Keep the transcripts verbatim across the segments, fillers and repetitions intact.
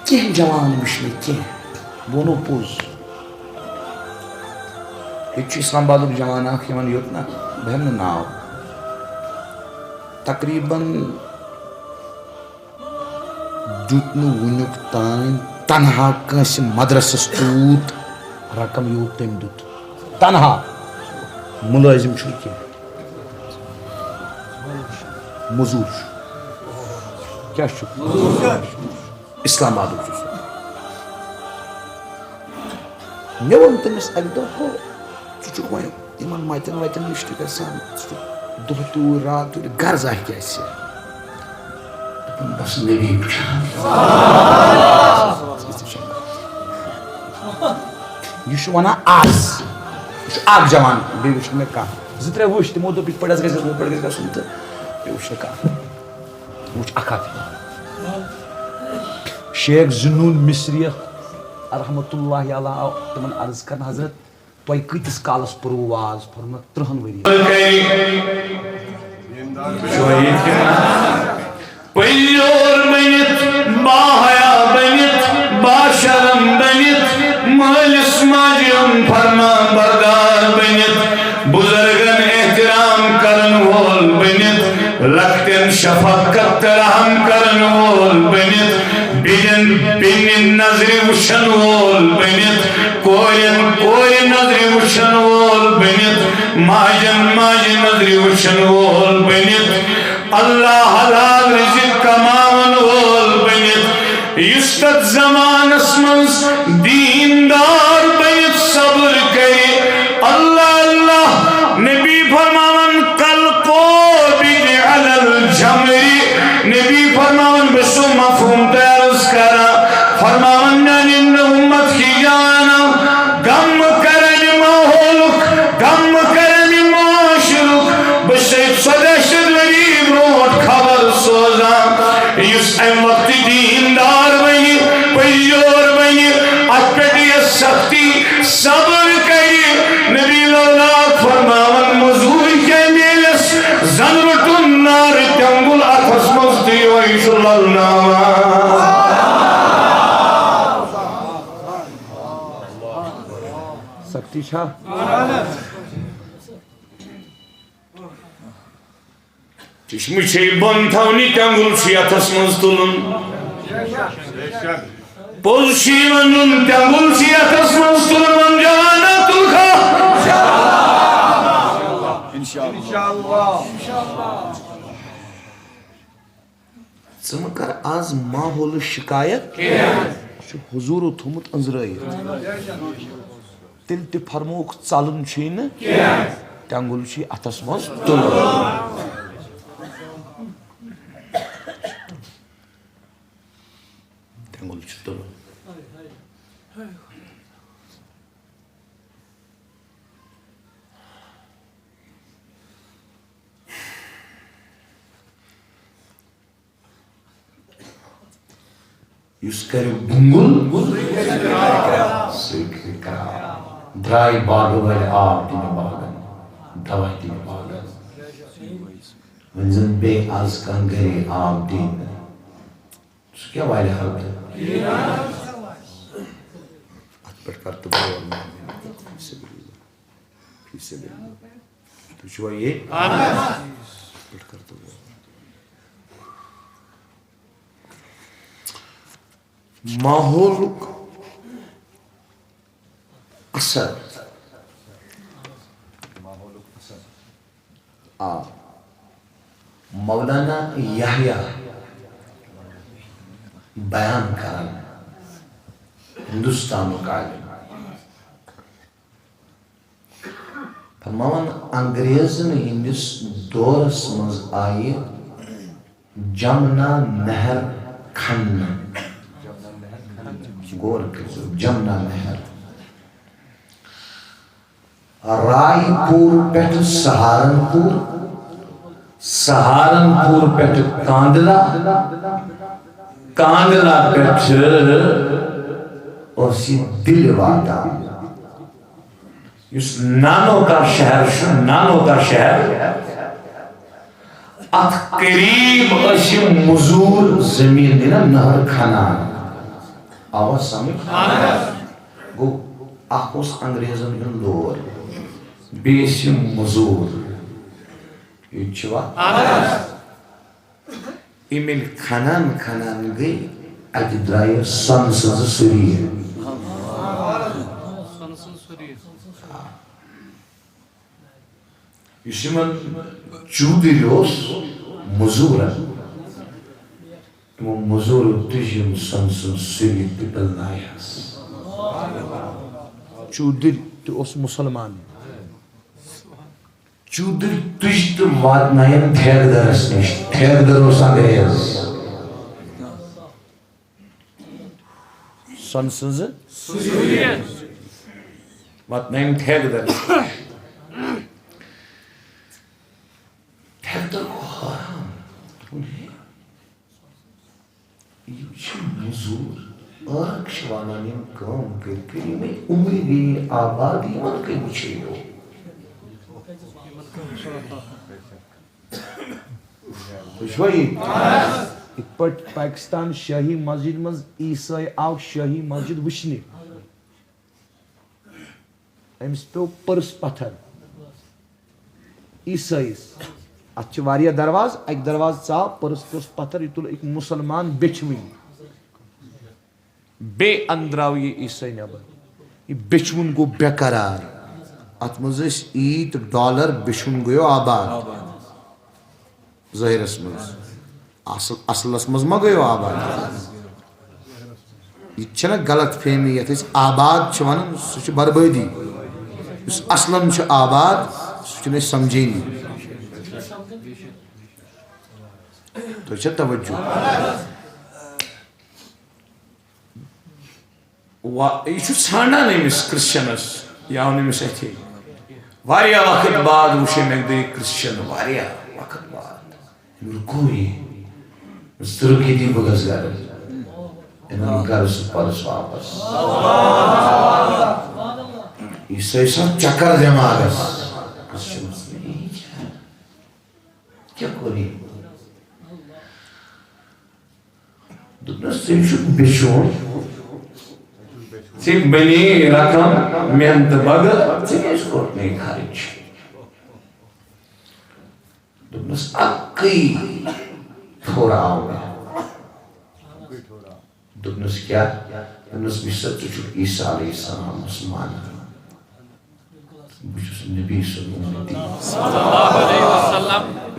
کینٛہہ جوان وٕچھ مےٚ کینٛہہ، بہٕ وَنو پوٚز۔ ییٚتہِ چھُ اسلام آبادُک جوان اکھ یِوان یوٚت نہ، بہٕ ہٮ۪مہٕ نہٕ ناو۔ تقریباً دیُت نہٕ وٕنیُک تام تنہا کٲنٛسہِ مدرسس تیوٗت رقم یوٗت تٔمۍ دیُت۔ تنہا۔ مُلٲزِم چھُنہٕ کینٛہہ، موٚزوٗر چھُ۔ کیٛاہ چھُ؟ اسلام آبادُک چھُ سُہ۔ مےٚ ووٚن تٔمِس اَکہِ دۄہ، ہو، ژٕ چھُکھ وۄنۍ یِمن مَتٮ۪ن وَتٮ۪ن نِش تہِ گژھان، ژٕ چھُکھ دۄہ توٗرۍ، راتھ توٗرۍ، غرضا کیٛاہ چھِ؟ دوٚپُن، بس نبی وٕچھان۔ یہِ چھُ وَنان آز، یہِ چھُ اَکھ جوان، بیٚیہِ وٕچھ نہٕ مےٚ کانٛہہ۔ زٕ ترٛےٚ وٕچھ، تِمو دوٚپ، یِتھ پٲٹھۍ حظ گژھِ، یِتھ پٲٹھۍ گژھِ گژھُن، تہٕ بیٚیہِ وٕچھ نہٕ کانٛہہ۔ وٕچھ اکھ اکھ۔ شیخ ذی نون مصری رحمتہ اللہ علیہ آو تِمن عرض کرنہٕ، حضرت، تۄہہِ کۭتِس کالس پوٚرُو واز؟ فرمووُکھ، ترٕٛہن ؤرین۔ پٔزیور بٔنِتھ، باحیا بٔنِتھ، باشرم بٔنِتھ، مٲلِس ماجہِ ہُنٛد فرمان بردار بٔنِتھ، بُزرگن احترام کرن وول بٔنِتھ، لۄکٹٮ۪ن شفقت تہٕ رحم کرن وول بٔنِتھ، بیٚنٮ۪ن بیٚنہِ نظرِ وٕچھن وول بٔنِتھ، کورٮ۪ن کورِ نظرِ وٕچھن وول بٔنِتھ، ماجن ماجہِ نظرِ وٕچھن وول بٔنِتھ، اللہ حلال رزق کماون وول بٔنِتھ، یُس تتھ زمانس منٛز دیندار بٔنِتھ صبر کرِ۔ اللہ اللہ، نبی فرماون، کل قابض علی الجمر۔ نبی فرماون، بہٕ چھُسو مفہوم تہِ عرض کران۔ فرماون، میانہِ امت کی جانو، غم مہٕ کر امہِ ماحولُک، غم مہٕ کر امہِ معاشرُک۔ بہٕ چھُسے ژۄداہ شیٚتھ ؤری برونٛٹھ خبر سوزان، یُس امہِ وقتہٕ دیندار بنہِ، پٔزیور بنہِ، اتھ پٮ۪ٹھ یِیہِ سختی، صبر کرِ۔ نبی لولاک فرماون، موٚزوٗرۍ کیٛاہ میلٮ۪س؟ زن روٚٹُن نارٕ تٮ۪نٛگُل اتھس منٛز تہٕ یِہوٚے چھُ للناوان۔ سختی چھا؟ چشمہٕ چھے بۄن تھاونہِ، تٮ۪نٛگُل چھُ یتھس منٛز تُلُن۔ پوٚز چھُ یہِ ونُن، تٮ۪نٛگُل چھُ یتھس منٛز تُلُن، وۄنۍ جوانا تُلکھا۔ ژٕ مہٕ کر از ماحولٕچ شکایت۔ یہِ چھُ حضوٗرو تھوٚومُت أنٛزرٲیِتھ۔ تیٚلہِ تہِ فرمووُکھ، ژلُن چھُے نہٕ کینٛہہ۔ تٮ۪نٛگُل چھُے اتھس منٛز تُلُن۔ تٮ۪نٛگُل چھُ تُلُن۔ یُس کرِ بُنگُل، سُہ کرِ کرٛاو۔ درٛاے باغہٕ وٲلۍ آب دِنہِ باغن، دوا دِنہِ باغن۔ وۄنۍ زن بیٚیہِ آز کانٛہہ گرے آب دِنہِ، سُہ کیٛاہ والہِ ہلکہٕ؟ اتھ پٮ۪ٹھ کر تہٕ غور، فی سبیل اللہ۔ فی سبیل اللہ۔ تُہۍ چھِوا ییٚتہِ؟ اہن حظ۔ پٮ۪ٹھ کر تو۔ ماحولُک اثر۔ آ۔ مولانا یحییٰ بیان کران، ہندوستانُک عالم۔ فرماوان، انگریزن ہٕنٛدِس دورس منٛز آیہِ جمنا نہر کھننہٕ۔ غور کٔرِو، جمنا نہر۔ رائے پور پٮ۪ٹھٕ سہارنپور، سہارنپور پٮ۪ٹھٕ کاندلا، کاندلا پٮ۪ٹھٕ اوس یہِ دِلہِ واتان۔ یُس نانو کا شہر چھُ، نانو کا شہر، اتھ قریب ٲسۍ یِم مزوٗر زٔمیٖن دِنہٕ نہر کھنان۔ آوا سمجھ؟ گوٚو، اکھ اوس انگریزن ہُنٛد دور، بیٚیہِ ٲسۍ یِم مٔزوٗر۔ یہِ تہِ چھُوا؟ یِم ییٚلہِ کھنان کھنان گٔے، اَتہِ درٛایہِ سۄنہٕ سٕنٛزٕ سُرِ۔ یُس یِمن چوٗدٕرۍ اوس، مٔزوٗرن، یِمو مٔزوٗرو تُج یِم سۄنہٕ سٕنٛز سُرِ تہٕ پِلنایہَس۔ چوٗدٕرۍ تہِ اوس مُسلمان۔ چوٗدٕرۍ تُج تہٕ واتنایَن ٹھیکہٕ دَرَس نِش۔ ٹھیکہٕ دَر اوس انگریز۔ سۄنہٕ سٕنٛزٕ واتنٲوِم ٹھیکہٕ دَرَس۔ ٹھیکہٕ دَر گوٚو حٲران۔ دوٚپُن، "ہے، یِم چھِ مٔزوٗر، ٲرَکھ چھِ والان یِم کٲم کٔرۍ کٔرۍ، یِمَے عُمرِ گٔیے آباد، یِمَن کٔمۍ وٕچھے یوت؟" تُہۍ چھِوا یہِ؟ یِتھ پٲٹھۍ پاکستان شٲہی مسجد منٛز عیسٲے آو شٲہی مسجد وٕچھنہِ، أمِس پیوٚو پٔرٕس پتھر۔ عیسٲیِس، اَتھ چھِ واریاہ دروازٕ، اَکہِ دروازٕ ژاو، پٔرٕس پیوٚس پتھر، یہِ تُل أکۍ مُسلمان بیٚچھوٕنۍ۔ بیٚیہِ اندراو یہِ عیسٲے نٮ۪بر۔ یہِ بیٚچھوُن گوٚو بے قرار۔ اَتھ منٛز ٲسۍ عیٖد ڈالر، بیٚچھوُن گوٚو آباد۔ ظٲہِرَس منٛز۔ اَصٕل، اَصلَس منٛز ما گوٚو آباد؟ یہِ تہِ چھَنہ غلط فہمی، یَتھ أسۍ آباد چھِ وَنان، سُہ چھُ بربٲدی۔ یُس اَصلَن چھُ آباد، سُہ چھُنہٕ أسۍ سَمجھٲنی۔ تۄہہِ چھا توجہ؟ وا-، یہِ چھُ ژھانڈان أمِس کرسچنس، یہِ آو نہٕ أمِس اَتھِ۔ واریاہ وقت بعد وُچھ أمۍ اَکہِ دۄہ یہِ کرسچن، واریاہ وقت بعد۔ أمۍ دوٚپ، "گوٚو یہِ؟" دوٚپُس، "تہٕ رُکِو، بہٕ گژھٕ گرٕ۔" أمۍ اوٚن گرٕ سُہ پرُس واپس۔ عیسٲے سا چکر دٮ۪ماغس۔ کرسچنس، "یہِ کیٛاہ؟" کیٛاہ کوٚر یہِ؟ دوٚپنَس، "ژےٚ چھُکھ بیٚچھُن، ژےٚ بَنے رقم محنتہٕ بغٲر، ژےٚ کیٛازِ کوٚرُتھ نہٕ یہِ خرٕچ؟" دوٚپنَس، "اَکٕے تھوٚر آو مےٚ۔" دوٚپنَس، "کیٛاہ؟" دوٚپنَس، "وٕچھ سا، ژٕ چھُکھ عیسیٰ علیہ السلامَس مانان۔ بہٕ چھُس نبی سُنٛد اُمتی۔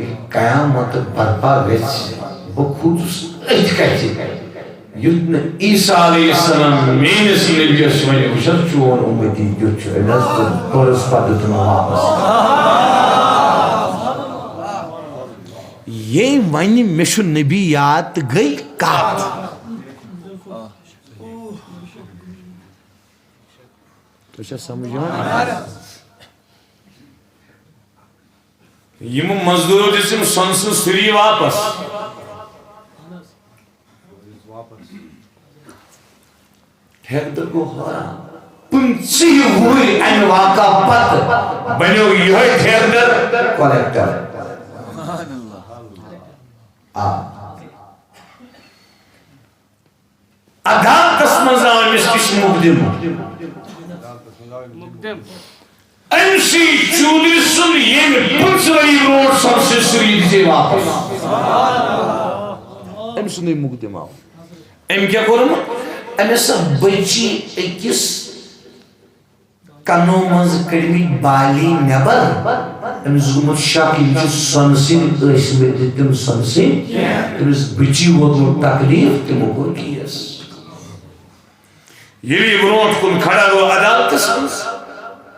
ییٚلہِ قیامت برپا گژھِ، بہٕ کھوٗژُس أتھۍ کَتھِ، یُتھ نہٕ عیسیٰ علیہ السلام میٲنِس نبیَس وَنہِ، 'وٕچھ حظ، چون اُمتی کیُتھ چھُ، أمۍ حظ کوٚر پٔرٕس پَتہٕ دیُتُن واپس.'" ییٚمۍ وَنہِ، "مےٚ چھُ نبی یاد"، تہٕ گٔے کَتھ۔ تۄہہِ چھا سمجھ یِوان؟ یِم مزدوٗر دِژ یِم سۄنہٕ سٕنٛز سُری واپس۔ ٹھیکہٕ دَر گوٚو حٲران۔ پٕنٛژٕہ وُہٕرۍ اَمہِ واقعہ پتہٕ بنیو یِہوٚے ٹھیکہٕ دَر کۄلیکٹر۔ آ۔ عدالتس منٛز آو أمِس نِش مقدمہٕ۔ مقدم۔ أمۍ سی چوٗدری سُنٛد ییٚمہِ پٕنٛژٕ ؤری برونٛٹھ سۄنہٕ سٕنٛز سُری دِژے واپس۔ أمۍ سُنٛدٕے مقدمہٕ آو۔ أمۍ کیٛاہ کوٚرمُت؟ أمۍ ہسا بٔچی أکِس کنو منٛز کٔڑمٕتۍ بالی نٮ۪بر۔ أمِس گوٚمُت شک، یِم چھِ سۄنہٕ سٕنٛدۍ ٲسمٕتۍ، تِم سۄنہٕ سٕنٛدۍ۔ تٔمِس بٔچی ووتمُت تکلیف، تِمو کوٚر کیس۔ ییٚلہِ یہِ برونٛٹھ کُن کھڑا گوٚو عدالتس منٛز،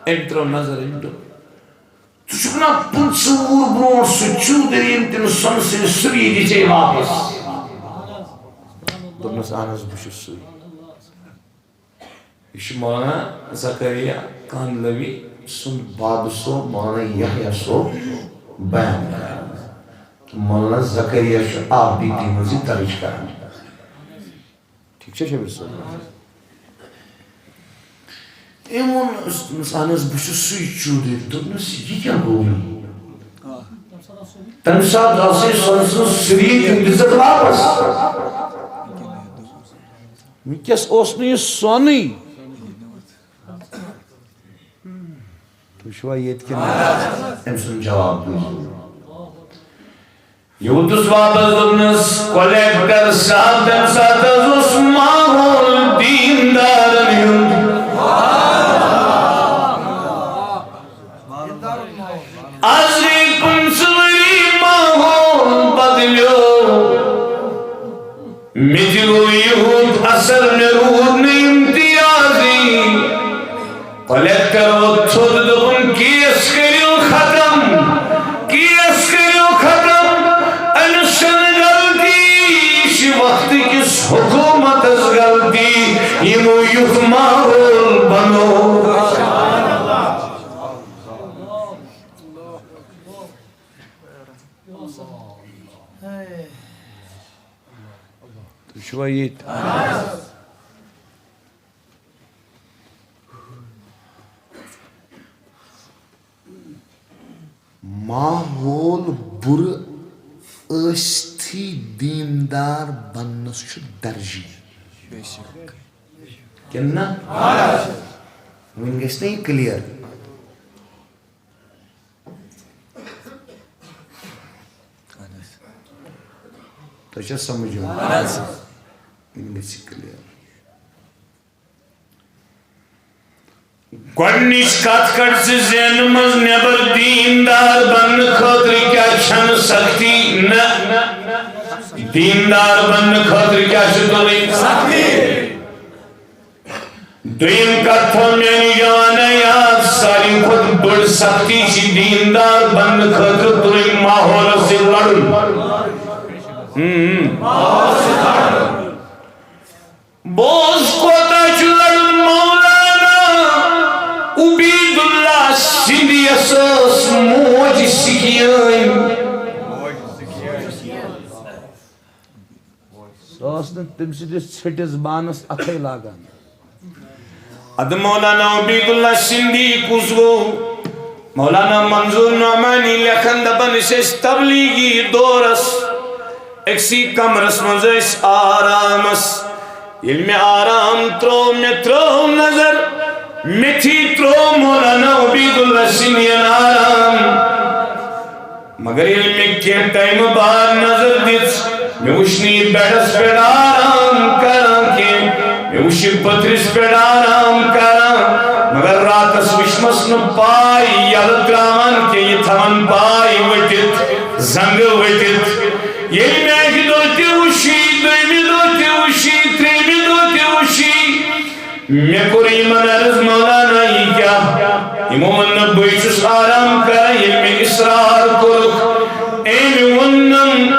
أمۍ ترٲو نظر، أمۍ دوٚپ، "ژٕ چھُکھ نا پٕنٛژٕہ وُہُر برونٛٹھ سُہ چوٗدری، ییٚمۍ تٔمِس سۄنہٕ سٕنٛدۍ سُری دِژے واپس؟" دوٚپنَس، "اہن حظ، بہٕ چھُس سُے۔" یہِ چھُ مولانا زکریا کاندلوی سُنٛد بابہٕ صٲب، مولانا یحییٰ صٲب بیان کران۔ تہٕ مولانا زکریا چھُ آپ بیتی منٛز یہِ درٕج کران۔ ٹھیٖک چھا شبیر صٲب؟ أمۍ ووٚن، دوٚپنَس، "اہن حظ، بہٕ چھُس سُے چوٗدٕرۍ۔" دوٚپنَس، "یہِ کیٛاہ گوٚو وۄنۍ؟ تَمہِ ساتہٕ ٲسٕے سۄنہٕ سٕنٛز سُری، تٔمۍ دِژٕتھ واپس۔" وٕنکیٚس اوس نہٕ یہِ سۄنٕے۔ تُہۍ چھِوا ییٚتہِ کِنہٕ نہ؟ أمۍ سُنٛد جواب بوٗزِو۔ یوٗتس واپس دوٚپنس، "کلیکٹر صاحب، تَمہِ ساتہٕ حظ اوس ماحول دیٖندارن ہُنٛد۔ از گٔے پٕنٛژٕ ؤری، ماحول بدلیو۔ مےٚ تہِ گوٚو یُہُد اثر، مےٚ روٗد نہٕ امتیازٕے۔" کلیکٹر ووٚتھ تھوٚد، دوٚپُن، "کیس کٔرِو ختم، کیس کٔرِو ختم۔ أمِس چھَنہٕ غلطی، یہِ چھِ وقتہٕ کِس حکوٗمتس غلطی، یِمو یُتھ ماحول بنوو۔" تُہۍ چھِوا ییٚتہِ؟ ماحول بُرٕ ٲسۍتھٕے دیٖندار بننَس چھُ درجی۔ کِنہٕ نہ؟ وۄنۍ گژھِ نہ یہِ کلیر۔ تۄہہِ چھا سمجھ یِوان؟ وۄنۍ گژھِ یہِ کلیر۔ گۄڈٕنِچ کتھ کڑ ژٕ ذہنہٕ منٛز نٮ۪بر، دیٖندار بننہٕ خٲطرٕ کیٛاہ چھنہٕ سختی؟ نہ۔ دیٖندار بننہٕ خٲطرٕ کیٛاہ چھِ تُلٕنۍ؟ سختی۔ دوٚیِم کتھ تھٲو میانہِ جوانہ یاد، ساروی کھۄتہٕ بٔڑ سختی چھِ دیٖندار بننہٕ خٲطرٕ تُلٕنۍ ماحولس سۭتۍ لڑُن۔ ہم۔ بوز کوتاہ چھُ لڑُن مولانا عبید اللہ سٕنٛدِ، یۄس ٲس موج سکیٲنۍ۔ سۄ ٲس نہٕ تٔمۍ سٕنٛدِس ژھٔٹِس بانَس اَتھَے لاگان۔ اَدٕ مولانا عبید اللہ سِندی کُس گوٚو؟ مولانا منظور نعمانی لیکھان، دَپان، أسۍ ٲسۍ تبلیغی دورس، أکسٕے کمرس منٛز ٲسۍ آرامس۔ ییٚلہِ مےٚ آرام ترٛوو، مےٚ ترٛٲو نظر، مےٚ تھی ترٛوو مولانا عبید اللہ سِندین آرام۔ مگر ییٚلہِ مےٚ کینٛہہ ٹایمہٕ بعد نظر دِژ، مےٚ وُچھ نہٕ یہِ بیڈس پٮ۪ٹھ آرام کران کینٛہہ، مےٚ وُچھ یہِ پٔتھرِس پٮ۪ٹھ آرام کران۔ مگر راتس وُچھمس نہٕ پاے یلہٕ تراوان کینٛہہ، یہِ تھاوان پاے ؤٹِتھ، زنٛگہٕ ؤٹِتھ۔ ییٚلہِ مےٚ اکہِ دۄہ تہِ وُچھ یہِ، دوٚیمہِ دۄہ تہِ وُچھ یہِ، ترٛیٚیمہِ دۄہ تہِ وُچھ یہِ، مےٚ کوٚر یِمن عرض، مولانا، یہِ کیٛاہ؟ یِمو ووٚن نہٕ، بٕے چھُس آرام کران۔ ییٚلہِ مےٚ اصرار کوٚرُکھ، أمۍ ووٚنُن،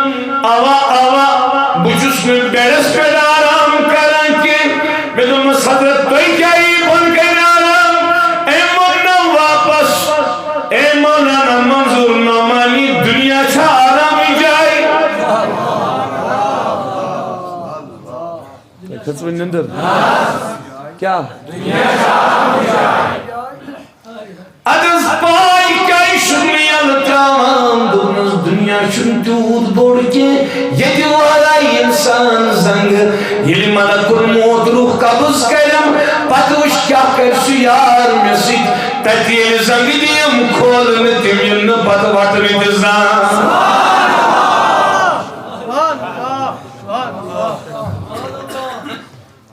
اوا، اوا، بہٕ چھُس نہٕ بیڈس پٮ۪ٹھ آرام کران کینٛہہ۔ مےٚ دوٚپمَس، حضرت، تُہۍ کیٛاہ یی بۄن کنہِ آرام؟ أمۍ ووٚن نہٕ واپس، اے مولانا منظور نعمانی، دُنیا چھا آرامٕچ جاے؟ تۄہہِ کھٔژ وۄنۍ نِندٕر؟ کیٛاہ؟ اَدٕ ٲس پاے کیٛازِ چھُنہٕ یَلہٕ ترٛاوان؟ دوٚپنَس، دُنیا چھُنہٕ تیوٗت بوٚڑ کینٛہہ، ییٚتہِ والایہِ اِنسان زنٛگہٕ۔ ییٚلہِ ملک الموت روح قبض کَرٮ۪م، پَتہٕ وٕچھ کیٛاہ کَرِ سُہ یار مےٚ سۭتۍ۔ تَتہِ ییٚلہِ زنٛگہٕ دِیَم کھولنہٕ، تِم یِن نہٕ پَتہٕ وَٹنہٕ تہِ زانٛہہ۔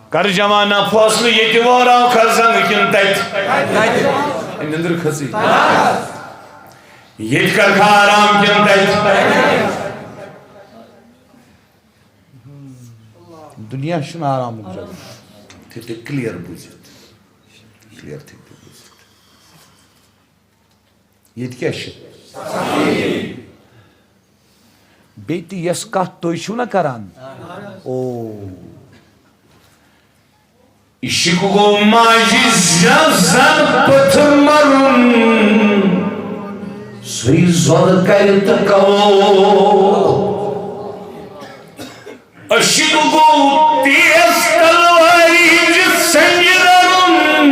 کر جوانا فٲصلہٕ، ییٚتہِ ووراو کھا زنٛگہٕ کِنہٕ تَتہِ؟ نِندٕر کھٔژٕے۔ ییٚتہِ کر کھا آرام کِنہٕ تَتہِ؟ دُنیا چھُنہٕ آرامُک جگہ۔ تھٲیِو تُہۍ کلیر بوٗزِتھ۔ کلیر تھٲیِو تُہۍ بوٗزِتھ۔ ییٚتہِ کیٛاہ چھِ؟ بیٚیہِ تہِ یۄس کتھ تُہۍ چھِو نہ کران، او، عشق گوٚو ماجہِ زٮ۪و زن پٔتھٕر مرُن، سُے زۄل کرِ تہٕ کلو۔ عشق گوٚو تیز تلوارِ ہٕنٛدِ سنجہِ لرُن،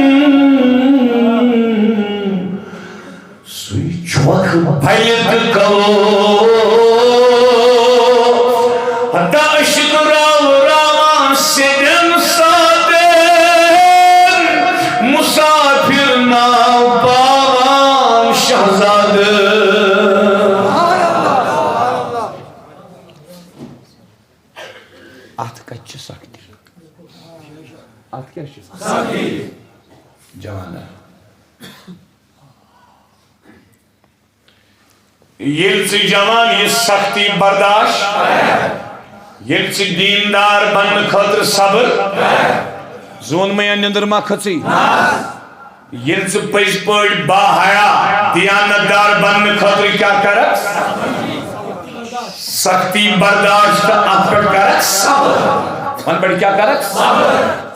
سُے چھۄکھ پھلہِ تہٕ کلو۔ ہتا عشق راو راوان سیٚدٮ۪ن اتھ کیٛاہ چھُ؟ جوانہ۔ ییٚلہِ ژٕ جوان یہِ سختی برداشت، ییٚلہِ ژٕ دیندار بننہٕ خٲطرٕ صبر، زوٗن مےٚ یا نیٚنٛدٕر ما کھٔژٕے؟ ییٚلہِ ژٕ پٔزۍ پٲٹھۍ باحیا دیانت دار بننہٕ خٲطرٕ کیٛاہ کرکھ؟ سختی برداشت تہٕ اتھ پٮ۪ٹھ کرکھ صبر۔ اتھ پٮ۪ٹھ کیٛاہ کرکھ؟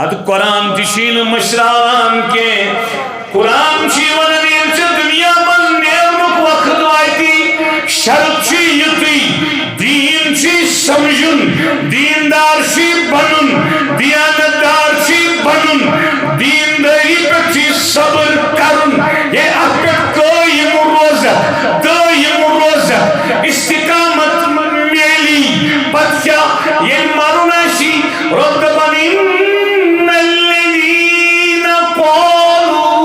ادٕ قرآن تہِ چھُے نہٕ مٔشراوان کینٛہہ۔ قرآن چھُے ونان، ییٚلہِ ژےٚ دُنیا منٛز نیرنُک وقت واتی، شرط چھُے یُتُے، دیٖن چھُے سمجھُن، دیٖندار چھُے بنُن، دیانت دار چھُے بنُن، دیٖندٲری پٮ۪ٹھ چھُے صبر کرُن۔ ییٚلہِ اتھ پٮ۪ٹھ قٲیِم روزکھ، دٲیِم روزکھ، استقامت میلی، پتہٕ کیٛاہ؟ ییٚلہِ مرُن آسی، رۄب دپان، ان الذین قالوا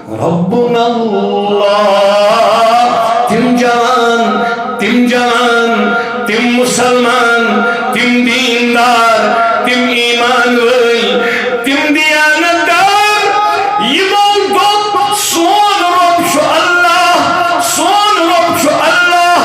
ربنا اللہ، تِم جوان، تِم جوان، تِم مسلمان، تِم دیندار، تِم ایمان وٲلۍ، تِم دیانت دار، یِمو دوٚپ، سون رۄب چھُ اللہ، سون رۄب چھُ اللہ،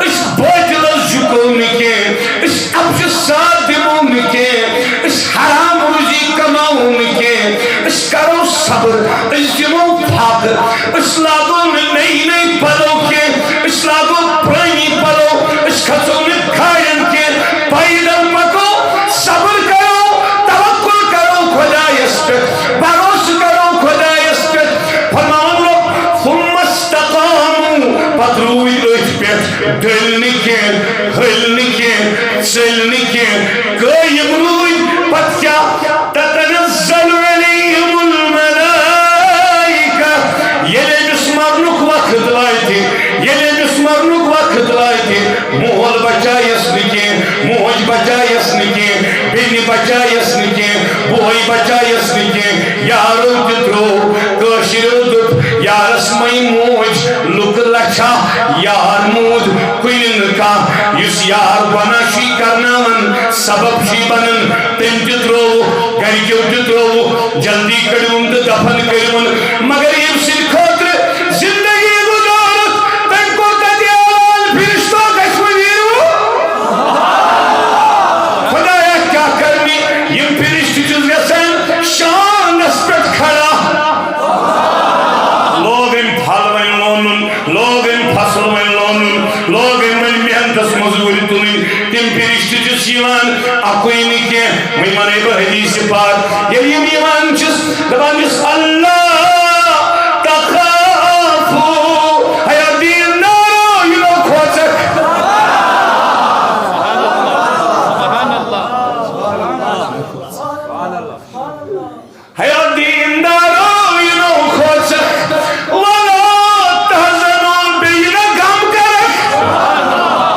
أسۍ باطلس جُکو نہٕ کینٛہہ، أسۍ اَپزِ ساتھ دِمو نہٕ کینٛہہ، أسۍ حرام روزی کماوو نہٕ کینٛہہ، أسۍ کرو صبر، أسۍ دِمو فاقہٕ، أسۍ لاگو نہٕ نٔے نٔے پلو کینٛہہ، أسۍ لاگو پرٛٲنی پلو، أسۍ کھژو نہٕ کھارٮ۪ن کینٛہہ، پیدل پکو، صبر کرو، توکل کرو خۄدایس پٮ۪ٹھ، بھروسہٕ کرو خۄدایس پٮ۪ٹھ۔ فرماوان رۄب، ثم استقاموا، پتہٕ روٗدۍ أتھۍ پٮ۪ٹھ، ڈٔلۍ نہٕ کینٛہہ، ۂلۍ نہٕ کینٛہہ، ژٔلۍ نہٕ کینٛہہ، قٲیِم روٗدۍ۔ پتہٕ کیٛاہ؟ تتنزل علیہم الملائکہ۔ ییٚلہِ أمِس مرنُک وقت واتہِ، ییٚلہِ أمِس مرنُک وقت واتہِ، مول بچایس نہٕ کینٛہہ، موج بچایس نہٕ کینٛہہ، بیٚنہِ بچایس نہٕ کینٛہہ، بوے بچایس نہٕ کینٛہہ، یارو تہِ ترٛوو۔ کٲشریو دوٚپ، یارس مے موج لُکہٕ لچھا، یار موٗد کُنہِ نہٕ کانٛہہ۔ یُس یار گۄناہ چھُے کرناوان، سبب چھُے بنان، تٔمۍ تہِ ترٛووُکھ، گرِکیو تہِ ترٛووُکھ، جلدی کٔڑِوُن تہٕ دفن کٔرِوُن۔ مگر ییٚمہِ سٕنٛدِ خٲطرٕ زندگی گُزٲرٕتھ، تٔمۍ کوٚر تتہِ اعلان، فرشتو گژھِ وۄنۍ نیرُن۔ خدایا، کیٛاہ کرنہِ؟ یِم فرشتہٕ چھِس گژھان شانس پٮ۪ٹھ کھڑا۔ لوگ أمۍ پھل وۄنۍ لونُن، لوگ أمۍ فصل وۄنۍ لونُن، لوگ أمۍ وۄنۍ محنتس مزوٗرِ تُلٕنۍ۔ تِم فرشتہٕ چھِس یِوان، اکُے نہٕ کینٛہہ، وۄنۍ وَنَے بہٕ حدیث پاک۔ ییٚلہِ یِم یِوان چھِس، دَپان چھِس، "اللہ تخافوا"، ہیا دیندارو، یہِ نو کھوژکھ۔ ہیا دیندارو، یہِ نو کھوژکھ۔ ولا تحزنوا، بیٚیہِ نہٕ غم کرکھ۔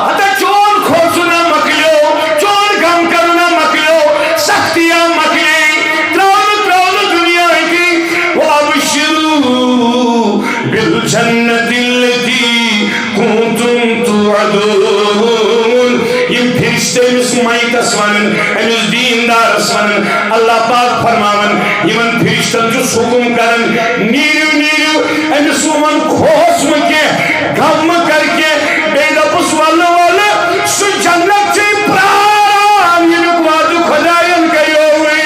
ہتا چون کھوژُن ہا مۄکلیو، چون غم کرُن ہا مۄکلیو، سختی ہا مۄکلے، ترٛاونہٕ، ترٛاونہٕ دُنیا ہیٚکہِ۔ وابشروا بالجنة التي كنتم توعدون۔ یِم فرشتہٕ أمِس میتس ونان، أمِس دیندارس ونان، اللہ پاک فرماوان، یِمن فرشتن چھُس حکم کران، "نیٖرِو، نیٖرِو"۔ أمِس ووٚن، "کھوژ مہٕ کینٛہہ، غم مہٕ کر کینٛہہ"۔ بیٚیہِ دوٚپُس، "ولہٕ، ولہٕ، سُہ جنت چھے پراران، ییٚمیُک وعدٕ خۄداین کریووُے۔"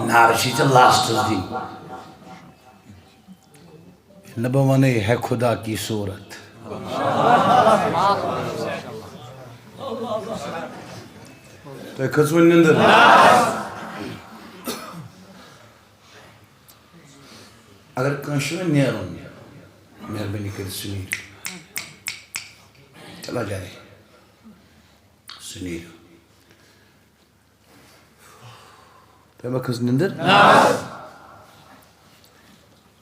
نعرٕ چھِ ژےٚ لاسٹس دِنۍ۔ نہ بہٕ وَنَے ہے خدا کی صورت۔ تۄہہِ کھٔژوٕ نِندٕر؟ اگر کٲنٛسہِ چھُ وۄنۍ نیرُن، مہربٲنی کٔرِتھ سُہ نیرِ۔ چلا جائے۔ سُہ نیرِ۔ تۄہہِ ما کھٔژ نِندٕر؟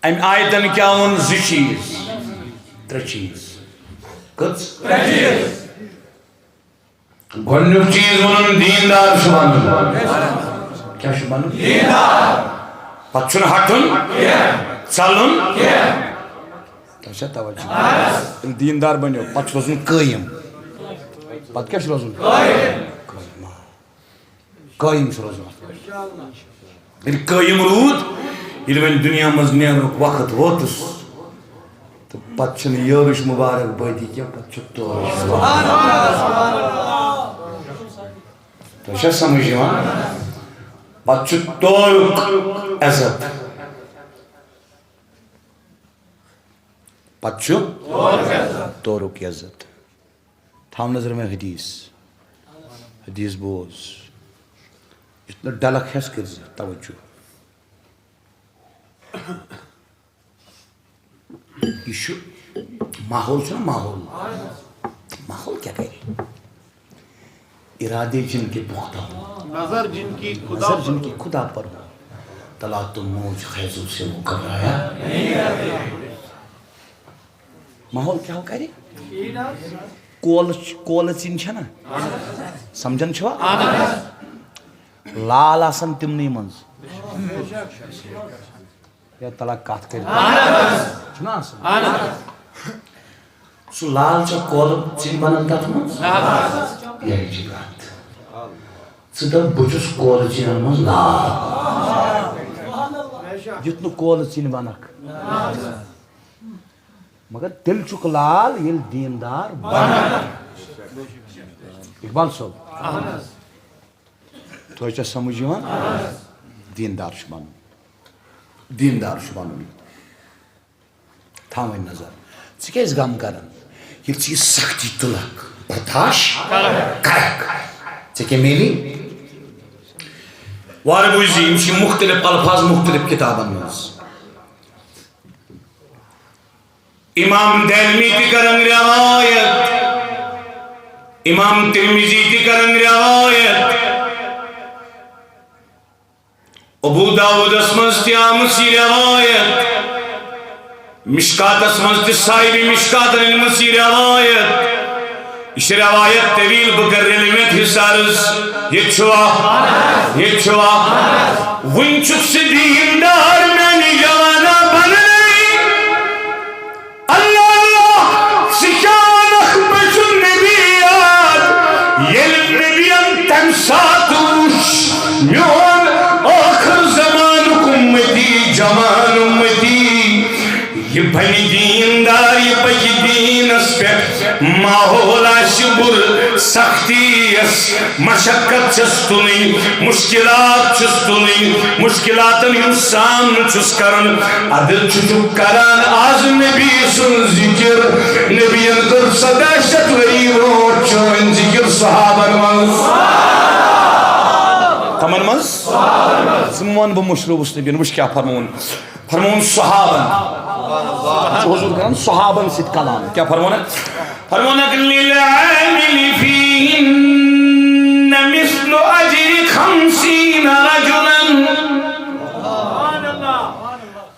اَمہِ آیتن کیٛاہ ووٚن؟ زٕ چیٖز، ترٛےٚ چیٖز۔ کٔژ؟ ترٛےٚ چیٖز۔ گۄڈٕنیُک چیٖز ووٚنُن، دیٖندار چھُ بنُن۔ کیٛاہ چھُ بنُن؟ پتہٕ چھُنہٕ ہٹُن، ژلُن۔ تۄہہِ چھا توجہ؟ ییٚلہِ دیٖندار بنیو، پتہٕ چھُ روزُن قٲیِم۔ پتہٕ کیٛاہ چھُ روزُن؟ قٲیِم۔ قٲیِم چھُ روزُن۔ ییٚلہِ قٲیِم روٗد، ییٚلہِ وۄنۍ دُنیا منٛز نیرنُک وقت ووتُس، تہٕ پتہٕ چھُنہٕ یورٕچ مُبارک بٲدی کینٛہہ، پتہٕ چھُ تورٕچ مُبارک۔ تۄہہِ چھا سمجھ یِوان؟ پتہٕ چھُ تورُک عزت۔ پتہٕ چھُ تورُک عزت۔ تھاو نظرِ منٛز حدیث۔ حدیث بوز۔ یُتھ نہٕ ڈلکھ ہٮ۪س کٔرۍ زِ توجہ۔ یہِ چھُ ماحول، چھُنہ ماحول؟ ماحول کیٛاہ کرِ؟ ارادے جن کے پختہ ہوں۔ نظر جن کی خدا نظر جن پر کی ہو۔ خدا پر ہو۔ تلا تو موج خیزوں سے وہ گھبرایا۔ ماحول کیٛاہ ہو کرِ؟ کولہٕ، کولہٕ ژِنۍ چھَنہ؟ سمجھان چھِوا؟ لال آسان تِمنٕے منٛز۔ یا تلا کتھ کٔرِتھ۔ چھُنہ آسان؟ سُہ لال چھا کولہٕ ژِنۍ بنان تتھ منٛز؟ یہِ چھِ کتھ۔ ژٕ دپ، بہٕ چھُس کولہٕ ژِنٮ۪ن منٛز لال۔ یُتھ نہٕ کولہٕ ژِنۍ بنکھ۔ مگر تیٚلہِ چھُکھ لال، ییٚلہِ دیٖندار بنکھ۔ اقبال صٲب۔ تۄہہِ چھا سمجھ یِوان؟ دیٖندار چھُ بنُن۔ دیٖندار چھُ بنُن۔ تھاوٕنۍ نظر۔ ژٕ کیٛازِ غم کران؟ ییٚلہِ ژٕ یہِ سختی تُلکھ، برداشت کرکھ، ژےٚ کیٛاہ میلی؟ وارٕ بوٗزِ، یِم چھِ مُختٔلِف الفاظ مُختٔلِف کِتابن منٛز۔ امام دارمی تہِ کرن روایت، امام ترمذی تہِ کرن روایت، ابو داؤدس منٛز تہِ آمٕژ یہِ روایت، مشکاتس منٛز تہِ صاحب مشکاتن أنمٕژ یہِ روایت۔ یہِ چھِ روایت طویل، بہٕ کرٕ ریلومنٹ حصہٕ عرض۔ ییٚتہِ چھُوا؟ ییٚتہِ چھُوا؟ وُنہِ چھُکھ ژٕ دیٖندار میانہِ جوانا بننے۔ اللہ اللہ، ژٕ کیٛاہ وَنکھ، مےٚ چھُ نبی یاد۔ ییٚلہِ نبیَن تَمہِ ساتہٕ وُچھ، میون ٲخر زمانُک اُمتی، جوان اُمتی، یہِ بنہِ دیٖندار، یہِ پَکہِ دیٖنَس پٮ۪ٹھ۔ ماحول آسہِ بُرٕ، سختی یَس، مشقت چھَس تُلٕنۍ، مشکلات چھُس تُلٕنۍ، مشکلاتن ہُنٛد سامنہٕ چھُس کران۔ ادٕ چھُ چھُ کران از نبی سُنٛد ذکر۔ نبیَن کٔر ژۄداہ شیٚتھ ؤری برونٛٹھ چٲنۍ ذکر صحابن منٛز۔ کمن منٛز؟ ژٕ وَن بہٕ مشروٗبس نبیَن، وٕچھ کیٛاہ فرمووُن۔ فرمووُن صحابن۔ ژٕ حضور کران صحابن سۭتۍ کلام۔ کیٛاہ فرموونکھ؟ فرموونکھ، "للعامل فیہن مثل اجر خمسین رجلا۔"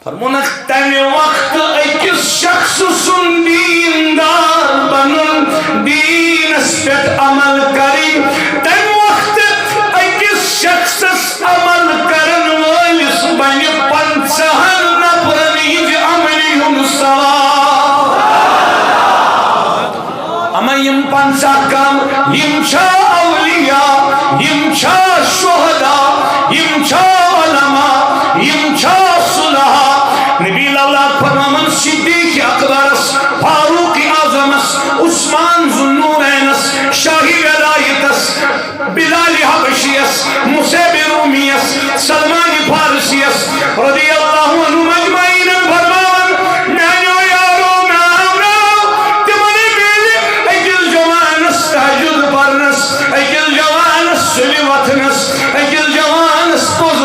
فرموونکھ، تمہِ وقتہٕ أکِس شخص سُنٛد دیٖندار بنُن، دیٖنس پٮ۪ٹھ عمل کرٕنۍ، تمہِ وقتہٕ أکِس شخصس عمل کرن وٲلِس بنہِ پنژاہن نفرن ہٕنٛدِ عملہِ ہُنٛد ثواب۔ اما یِم پنژاہ کم، یِم چھا اولیاء، یِم چھا شہداء، یِم چھا علماء، یِم چھا صلحاء؟ نبی لولا فرماوان صدیق اکبرس، فاروق اعظمس، عثمان ذوالنورینس، شاہی ولایتس، بلال حبشیس، مصعب رومیس، سلمان فارسیس رضی اللہ عنہم اجمعین فرماوان، میانیو یارو، میانیو، تمن میلہِ أکِس جوانس تہجد پرنس، أکِس جوانس سُلہِ وۄتھنس، أکِس جوانس پوٚز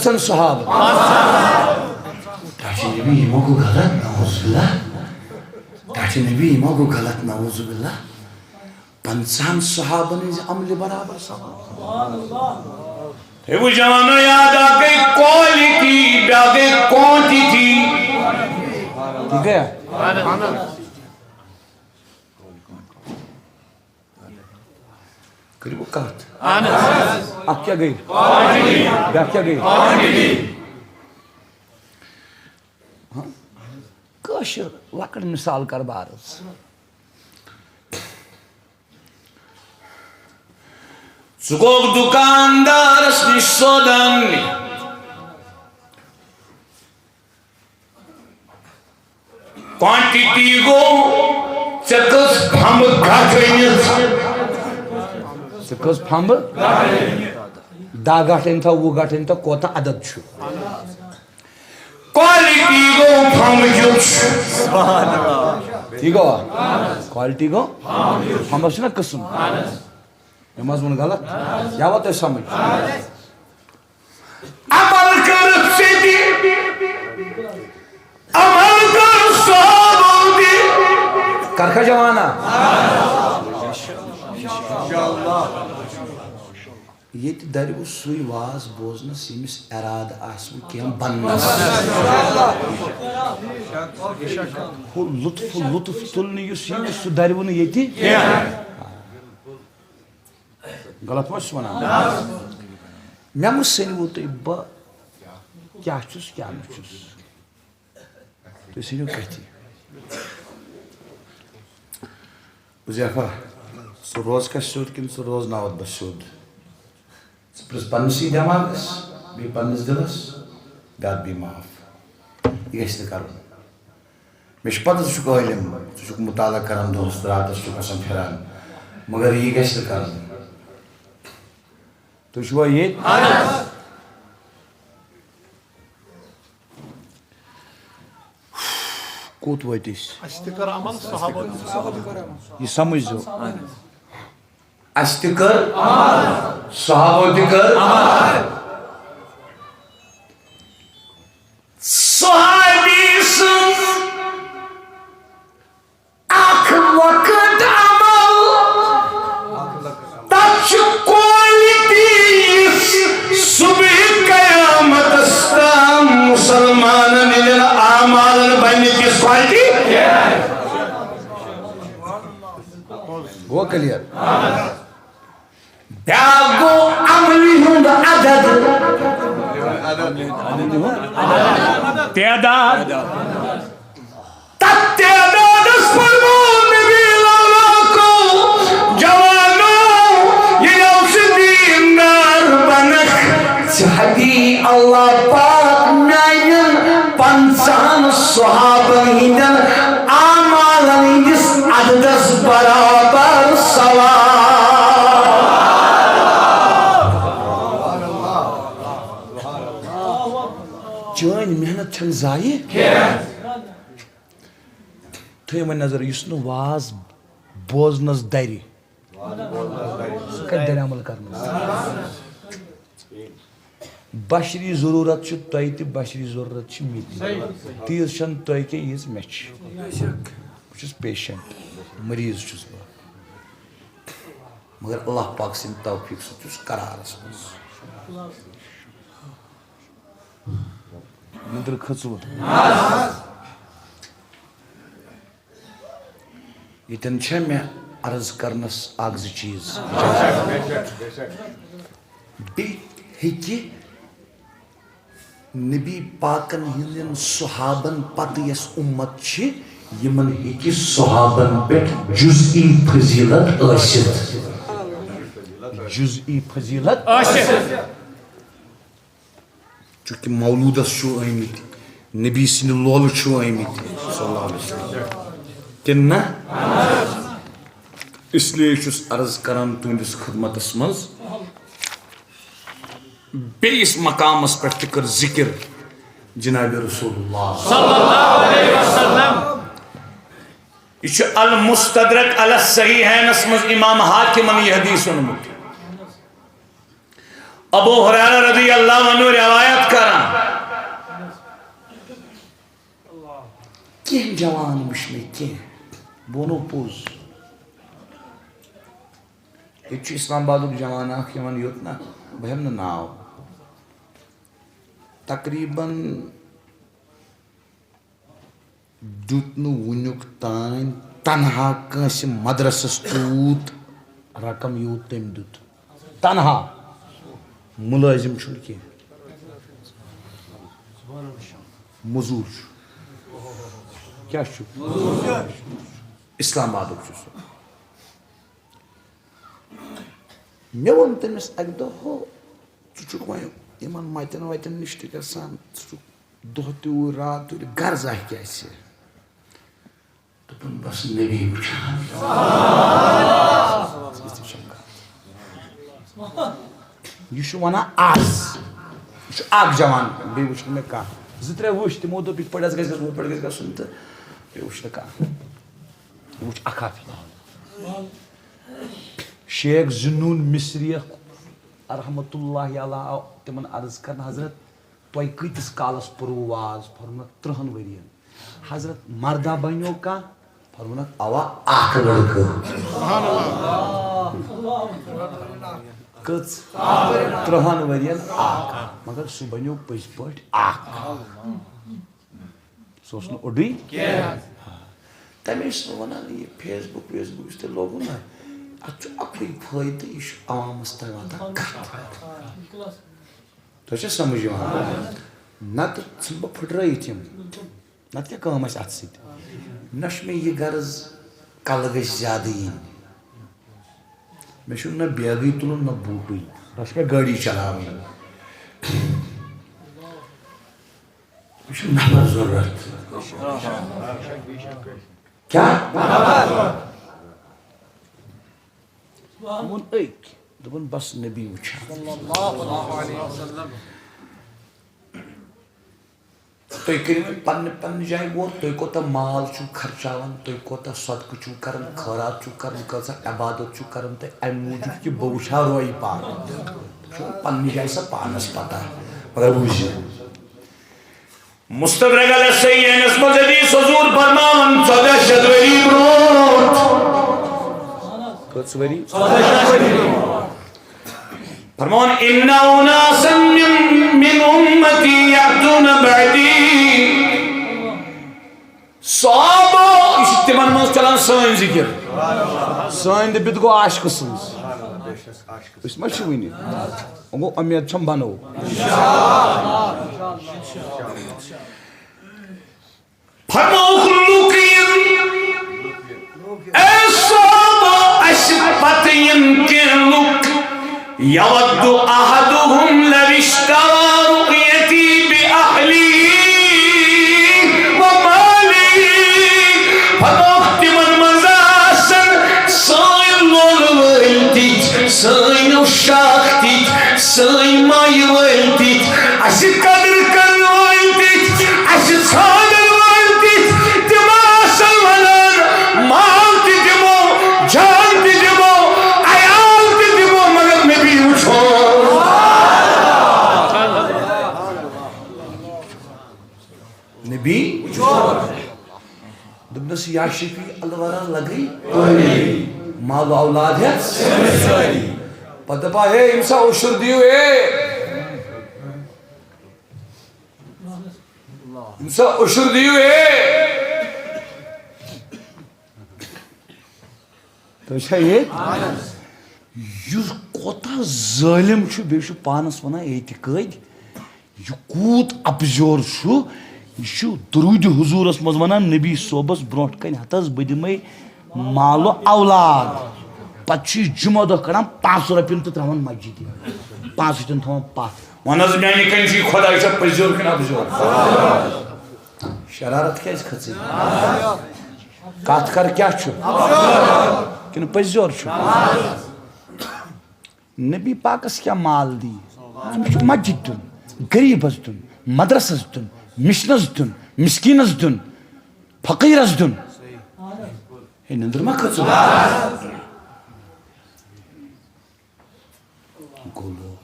پنٛژاہن صحابن۔ ٹاٹھہِ نبی یِمو گوٚو غلط، نعوذ باللہ۔ ٹاٹھہِ نبی یِمو گوٚو غلط، نعوذ باللہ۔ پنٛژاہن صحابن ہٕنٛزِ عملہِ برابر ثواب۔ ہے، وۄنۍ جوانو، یاد، اکھ گٔے quality، بیٛاکھ گٔے quantity۔ ٹھیٖک گٔیا؟ کٔرِو وۄنۍ کتھ۔ اہن حظ۔ اکھ کیٛاہ گٔے؟ بیٛاکھ کیٛاہ گٔے؟ ہاں؟ کٲشِر لۄکٕٹ مثال کر بہٕ عرض۔ ژٕ گوٚکھ دُکاندارس نِش سودا اننہِ۔ Quantity گوٚو، ژےٚ کٔژ پھمبہٕ گٹھ أنِتھ؟ ژےٚ کٔژ پھمبہٕ؟ دَہ گٹھ أنۍ تو، وُہ گٹھ أنۍ تو، کوتاہ عدد چھُ؟ Quality گوٚو پھمبہٕ کیُتھ۔ ٹھیٖک گوٚوا؟ Quality گوٚو؟ پھمبس چھُنہ قٕسم۔ مےٚ ما حظ ووٚن غلط؟ یا ووت تۄہہِ سمجھ؟ عمل کٔرٕتھ ژےٚ تہِ، عمل کٔر صحابو تہِ۔ کرکھا جوانا؟ ییٚتہِ دَرِ وۄنۍ سُے واز بوزنَس، ییٚمِس اِرادٕ آسہِ وۄنۍ کینٛہہ بَننَس۔ ہُہ لطف، لطف تُلنہٕ یُس ییٚتہِ، سُہ دَرِ وۄنۍ نہٕ ییٚتہِ۔ غلط ما چھُس وَنان؟ مےٚ مہٕ سٔنِو تُہۍ بہٕ کیٛاہ چھُس، کیٛاہ نہٕ چھُس۔ تُہۍ سٔنِو کَتھِ۔ حذیفہ، ژٕ روز کَس سیوٚد کِنہٕ ژٕ روز ناوت بس سیوٚد؟ ژٕ پرٛژھ پننِسٕے دٮ۪ماغس، بیٚیہِ پننِس دِلس، بیٛاکھ بیٚیہِ معاف۔ یہِ گژھِ نہٕ کرُن۔ مےٚ چھُ پتہ ژٕ چھُکھ عٲلِم، ژٕ چھُکھ مطالعہ کران دۄہس تہٕ راتس چھُکھ آسان پھران، مگر یہِ گژھِ نہٕ کرُن۔ تُہۍ چھِوا ییٚتہِ؟ کوٚت وٲتۍ أسۍ؟ اَسہِ تہِ کٔر عمل، صحابو تہِ۔ یہِ سمجھ زیو۔ اَسہِ تہِ کٔر، صحابو تہِ کٔر۔ صحابی سٕنٛز اکھ وقت عمل، تتھ چھِ quality، یُس صبح قیامتس تام مسلمانن ہٕنٛدٮ۪ن اعمالن بنہِ تِژھ quality۔ گوٚو clear؟ بیٛاکھ گوٚو عملہِ ہُنٛد عدد۔ تعداد۔ تتھ تعدادس فرموو نبی لولاکو، جوانو، ییٚلہِ ژٕ دیندار بنکھ، ژےٚ دی اللہ پاک میانٮ۪ن پنژاہن صحابن ہٕنٛدٮ۪ن اعمالن ہٕنٛدِس عددس برابر ثواب۔ چٲنۍ محنت چھنہٕ ضایع۔ تھٲیِو وۄنۍ نظر، یُس نہٕ واز بوزنس درِ، سُہ کتہِ درِ عمل کرنس؟ بشری ضروٗرت چھِ تۄہہِ تہِ، بشری ضروٗرت چھِ مےٚ تہِ۔ تیٖژ چھَنہٕ تۄہہِ کینٛہہ، ییٖژ مےٚ چھِ۔ بہٕ چھُس patient، مریض چھُس بہٕ۔ مگر اللہ پاک سٕنٛدِ توفیٖق سۭتۍ چھُس قرارس منٛز۔ نندرٕ کھٔژوٕ؟ ییٚتٮ۪ن چھےٚ مےٚ عرض کرنس اکھ زٕ چیٖز۔ بیٚیہِ ہیٚکہِ نبی پاکن ہٕنٛدٮ۪ن صحابن پتہٕ یۄس اُمت چھِ، یِمن ہیٚکہِ صحابن پٮ۪ٹھ جزئی فضیلت ٲسِتھ۔ جزئی فضیلت ٲسِتھ۔ چونکہ مولودس چھِو آمٕتۍ، نبی سٕنٛدِ لولہٕ چھِو آمٕتۍ، صلی اللہ علیہ وسلم۔ کِنہٕ نہ؟ اس لیے چھُس عرض کران تُہنٛدِس خدمتس منٛز، بیٚیِس مقامس پٮ۪ٹھ تہِ کٔر ذکر جناب رسول اللہ۔ صلی اللہ علیہ وسلم۔ یہِ چھُ المستدرک علی الصحیحینس منٛز امام حاکمن یہِ حدیث اوٚنمُت۔ ابو ہریرہ رضی اللہ عنہ روایت کران، کینٛہہ جوان وٕچھ مےٚ کینٛہہ، بہٕ وَنو پوٚز۔ ییٚتہِ چھُ اسلام آبادُک جوان اکھ یِوان یوٚت نہ، بہٕ ہٮ۪مہٕ نہٕ ناو۔ تقریباً دیُت نہٕ وُنیُک تام تنہا کٲنٛسہِ مدرسس تیوٗت رقم یوٗت تٔمۍ دیُت۔ تنہا۔ مُلٲزِم چھُنہٕ کینٛہہ۔ مٔزوٗر چھُ۔ کیٛاہ چھُ؟ اسلام آبادُک چھُ سُہ۔ مےٚ ووٚن تٔمِس اَکہِ دۄہ، "ہو، ژٕ چھُکھ وۄنۍ یِمَن مَتٮ۪ن وَتٮ۪ن نِش تہِ گژھان، ژٕ چھُکھ دۄہ تہِ اوٗرۍ، راتھ تہِ اوٗرۍ، غرضا کیٛاہ چھِ؟" دوٚپُن، "بَس نبی وٕچھان۔" یہِ چھُ وَنان آز۔ یہِ چھُ اَکھ جوان، بیٚیہِ وٕچھ نہٕ مےٚ کانٛہہ۔ زٕ ترٛےٚ وٕچھ، تِمو دوٚپ، "یِتھ پٲٹھۍ حظ گژھِ گژھُن، ہُتھ پٲٹھۍ گژھِ گژھُن"، تہٕ بیٚیہِ وٕچھ نہٕ کانٛہہ۔ یہِ وٕچھ اَکھ اَکھ۔ شیخ ذُنوٗن مصریَکھ رحمتہ اللہ علیہ آو تِمن عرض کرنہٕ، "حضرت، تۄہہِ کۭتِس کالس پوٚروٕ واز؟" فرمونکھ، "ترٕٛہن ؤرین۔" "حضرت، مردہ بنیو کانٛہہ؟" فرمونکھ، "اوا، اکھ لڑکہٕ۔" کٔژ؟ ترٕٛہن ؤرین اکھ۔ مگر سُہ بنیو پٔزۍ پٲٹھۍ اکھ۔ سُہ اوس نہٕ اوٚڑُے۔ کینٛہہ۔ تَمے چھُس بہٕ وَنان، یہِ فیس بُک ویس بُک یُس تۄہہِ لوگوُ نہ، اَتھ چھُ اَکُے فٲیدٕ، یہِ چھُ عوامَس تام واتان کَتھ۔ تۄہہِ چھا سَمٕجھ یِوان؟ نَتہٕ ژھٕنہٕ بہٕ پھٕٹرٲیِتھ یِم۔ نَتہٕ کیٛاہ کٲم آسہِ اَتھ سۭتۍ؟ نہ چھُ مےٚ یہِ غرض کَلہٕ گژھِ زیادٕ یِنۍ۔ مےٚ چھُنہٕ نہ بیگٕے تُلُن، نہ بوٗٹٕے۔ نہ چھُ مےٚ گٲڑی چلاوٕنۍ۔ مےٚ چھُ نفر ضروٗرت۔ کیٛاہ؟ ووٚن أکۍ، دوٚپُن، "بس نبی وٕچھان۔" تُہۍ کٔرِو وۄنۍ پننہِ پننہِ جایہِ غور، تُہۍ کوٗتاہ مال چھِو خرچاوان، تُہۍ کوٗتاہ صدقہٕ چھِو کران، خٲرات چھِو کران، کۭژاہ عبادت چھِو کران، تہٕ اَمہِ موٗجوٗب کہِ بہٕ وٕچھٕ ہا روے پاک۔ چھُ پننہِ جایہِ سۄ پانس پتہ، مگر بوٗزِو۔ مستدرک علی الصحیحینس منٛز حدیث، حضور فرماوان، ژۄدہ شیٚتھ ؤری برونٛٹھ۔ کٔژ ؤری؟ فرماوان، "ان اناسا من، من امتی یاتون بعدی۔" صحابہ، یہِ چھُ تِمن منٛز چلان سٲنۍ ذِکِر۔ سٲنۍ تہٕ بِدگو عاشقہٕ سٕنٛز۔ أسۍ ما چھِ وٕنہِ؟ وۄنۍ گوٚو، اُمید چھم بنو۔ فرمووُکھ، لوٗکھ یِن، اے صحابہ، اَسہِ پتہٕ یِن کینٛہہ لوٗکھ، یود احدہم لو اشتری رؤیتی باہلہ و مالہ۔ فرمووُکھ، تِمن منٛز آسن سٲنۍ لولہٕ وٲلۍ تِتھۍ، سٲنۍ عشاق تِتھۍ، سٲنۍ مایہِ وٲلۍ تِتھۍ، اَسہِ قدٕر کرن وٲلۍ تِتھۍ، اَسہِ ژھانڈن وٲلۍ تِتھۍ، تِم آسن ونان، مال تہِ دِمو، جان تہِ دِمو، عیال تہِ دِمو، مگر نبی وٕچھو۔ نبی وٕچھو۔ دوٚپنَس، "یا شفیع الورا لگے پٲری، مال و اولاد ہٮ۪تھ سٲری۔" پتہٕ دپان، "ہے، أمِس ہا عشر دِیِو، ہے۔ أمِس ہا عشر دِیِو، ہے۔" تُہۍ چھا ییٚتہِ؟ یُس کوتاہ ظٲلِم چھُ، بیٚیہِ چھُ پانَس وَنان اعتقٲدۍ۔ یہِ کوٗت اَپزیور چھُ، یہِ چھُ درود حضورس منٛز ونان، نبی صٲبس برونٛٹھ کنہِ ہتس بہٕ دِمے مال و اولاد، پتہٕ چھُ یہِ جمعہ دۄہ کڑان پانٛژھ رۄپیَن تہٕ تراوان مسجدِ، پانٛژھ رۄپیَن تھاوان پتھ۔ وَن حظ، میانہِ کنہِ چھُ یہِ خۄداے چھا پٔزیور کِنہٕ اَپزیور؟ شرارت کیازِ کھٔژٕے؟ کتھ کر کیٛاہ چھُ؟ کِنہٕ پٔزیور چھُ؟ نبی پاکس کیٛاہ مال دی؟ أمِس چھُ مسجد دیُن، غریٖبس دیُن، مدرسس دیُن، مشنس دیُن، مسکیٖنس دیُن، فقیٖرس دیُن۔ ہے، نندٕر ما کھٔژٕو؟ گوٚو لول۔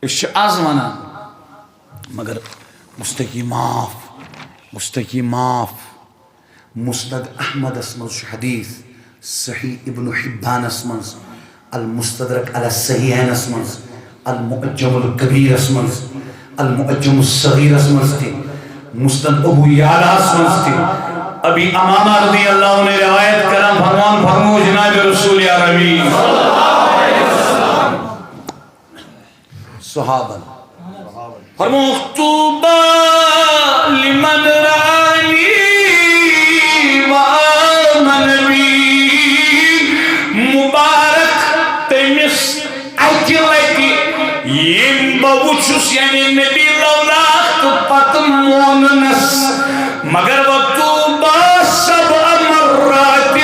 أسۍ چھِ از ونان، مگر مستقی معاف، مستقی معاف۔ مسند احمدس منٛز چھُ حدیث، صحیح ابن حبانس منٛز، المستدرک علی الصحیحینس منٛز، المعجم الکبیرس منٛز، المعجم الصغیرس منٛز تہِ، مسند ابو یعلاہس منٛز تہِ۔ ابی امامہ رضی اللہ عنہ روایت کران فرمان فرمو جناب رسول عربی۔ صحابن۔ فرمووُکھ، "طوبیٰ لمن رآنی وآمن بی"، مبارک تٔمِس اَکہِ لَٹہِ ییٚمۍ بہٕ وُچھُس، یعنی نبی لولا، تہٕ پتہٕ موننس۔ مگر وطوبیٰ سبع مرات،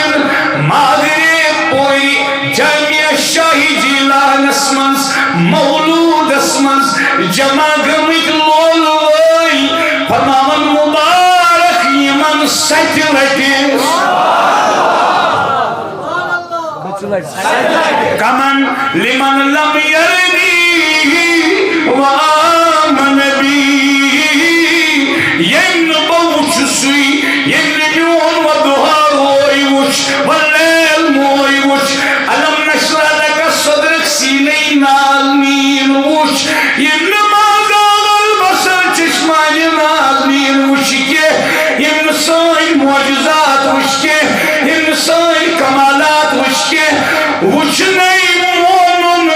ماگرے پوری جامع شاہی جیلانس منٛز، مولودس منٛز جمع گٔمٕتۍ لولہٕ وٲلۍ فرماون، مبارک یِمن ستہِ لٹہِ۔ کمن؟ لمن لم یرنی و آمن بی، ییٚمۍ نہٕ بہٕ وُچھُسٕے، ییٚمۍ نہٕ میون وضحیٰ ہوے وُچھ، واللیل موے وُچھ، الم نشرح لک صدرک سینے نازنین وُچھ، ییٚمۍ نہٕ ما زاغ البصر چشمانِ نازنین وُچھ کینٛہہ، ییٚمۍ نہٕ سٲنۍ معجزات وُچھ کینٛہہ، ییٚمۍ نہٕ سٲنۍ کمالات وُچھ کینٛہہ، وُچھنَے مونُن۔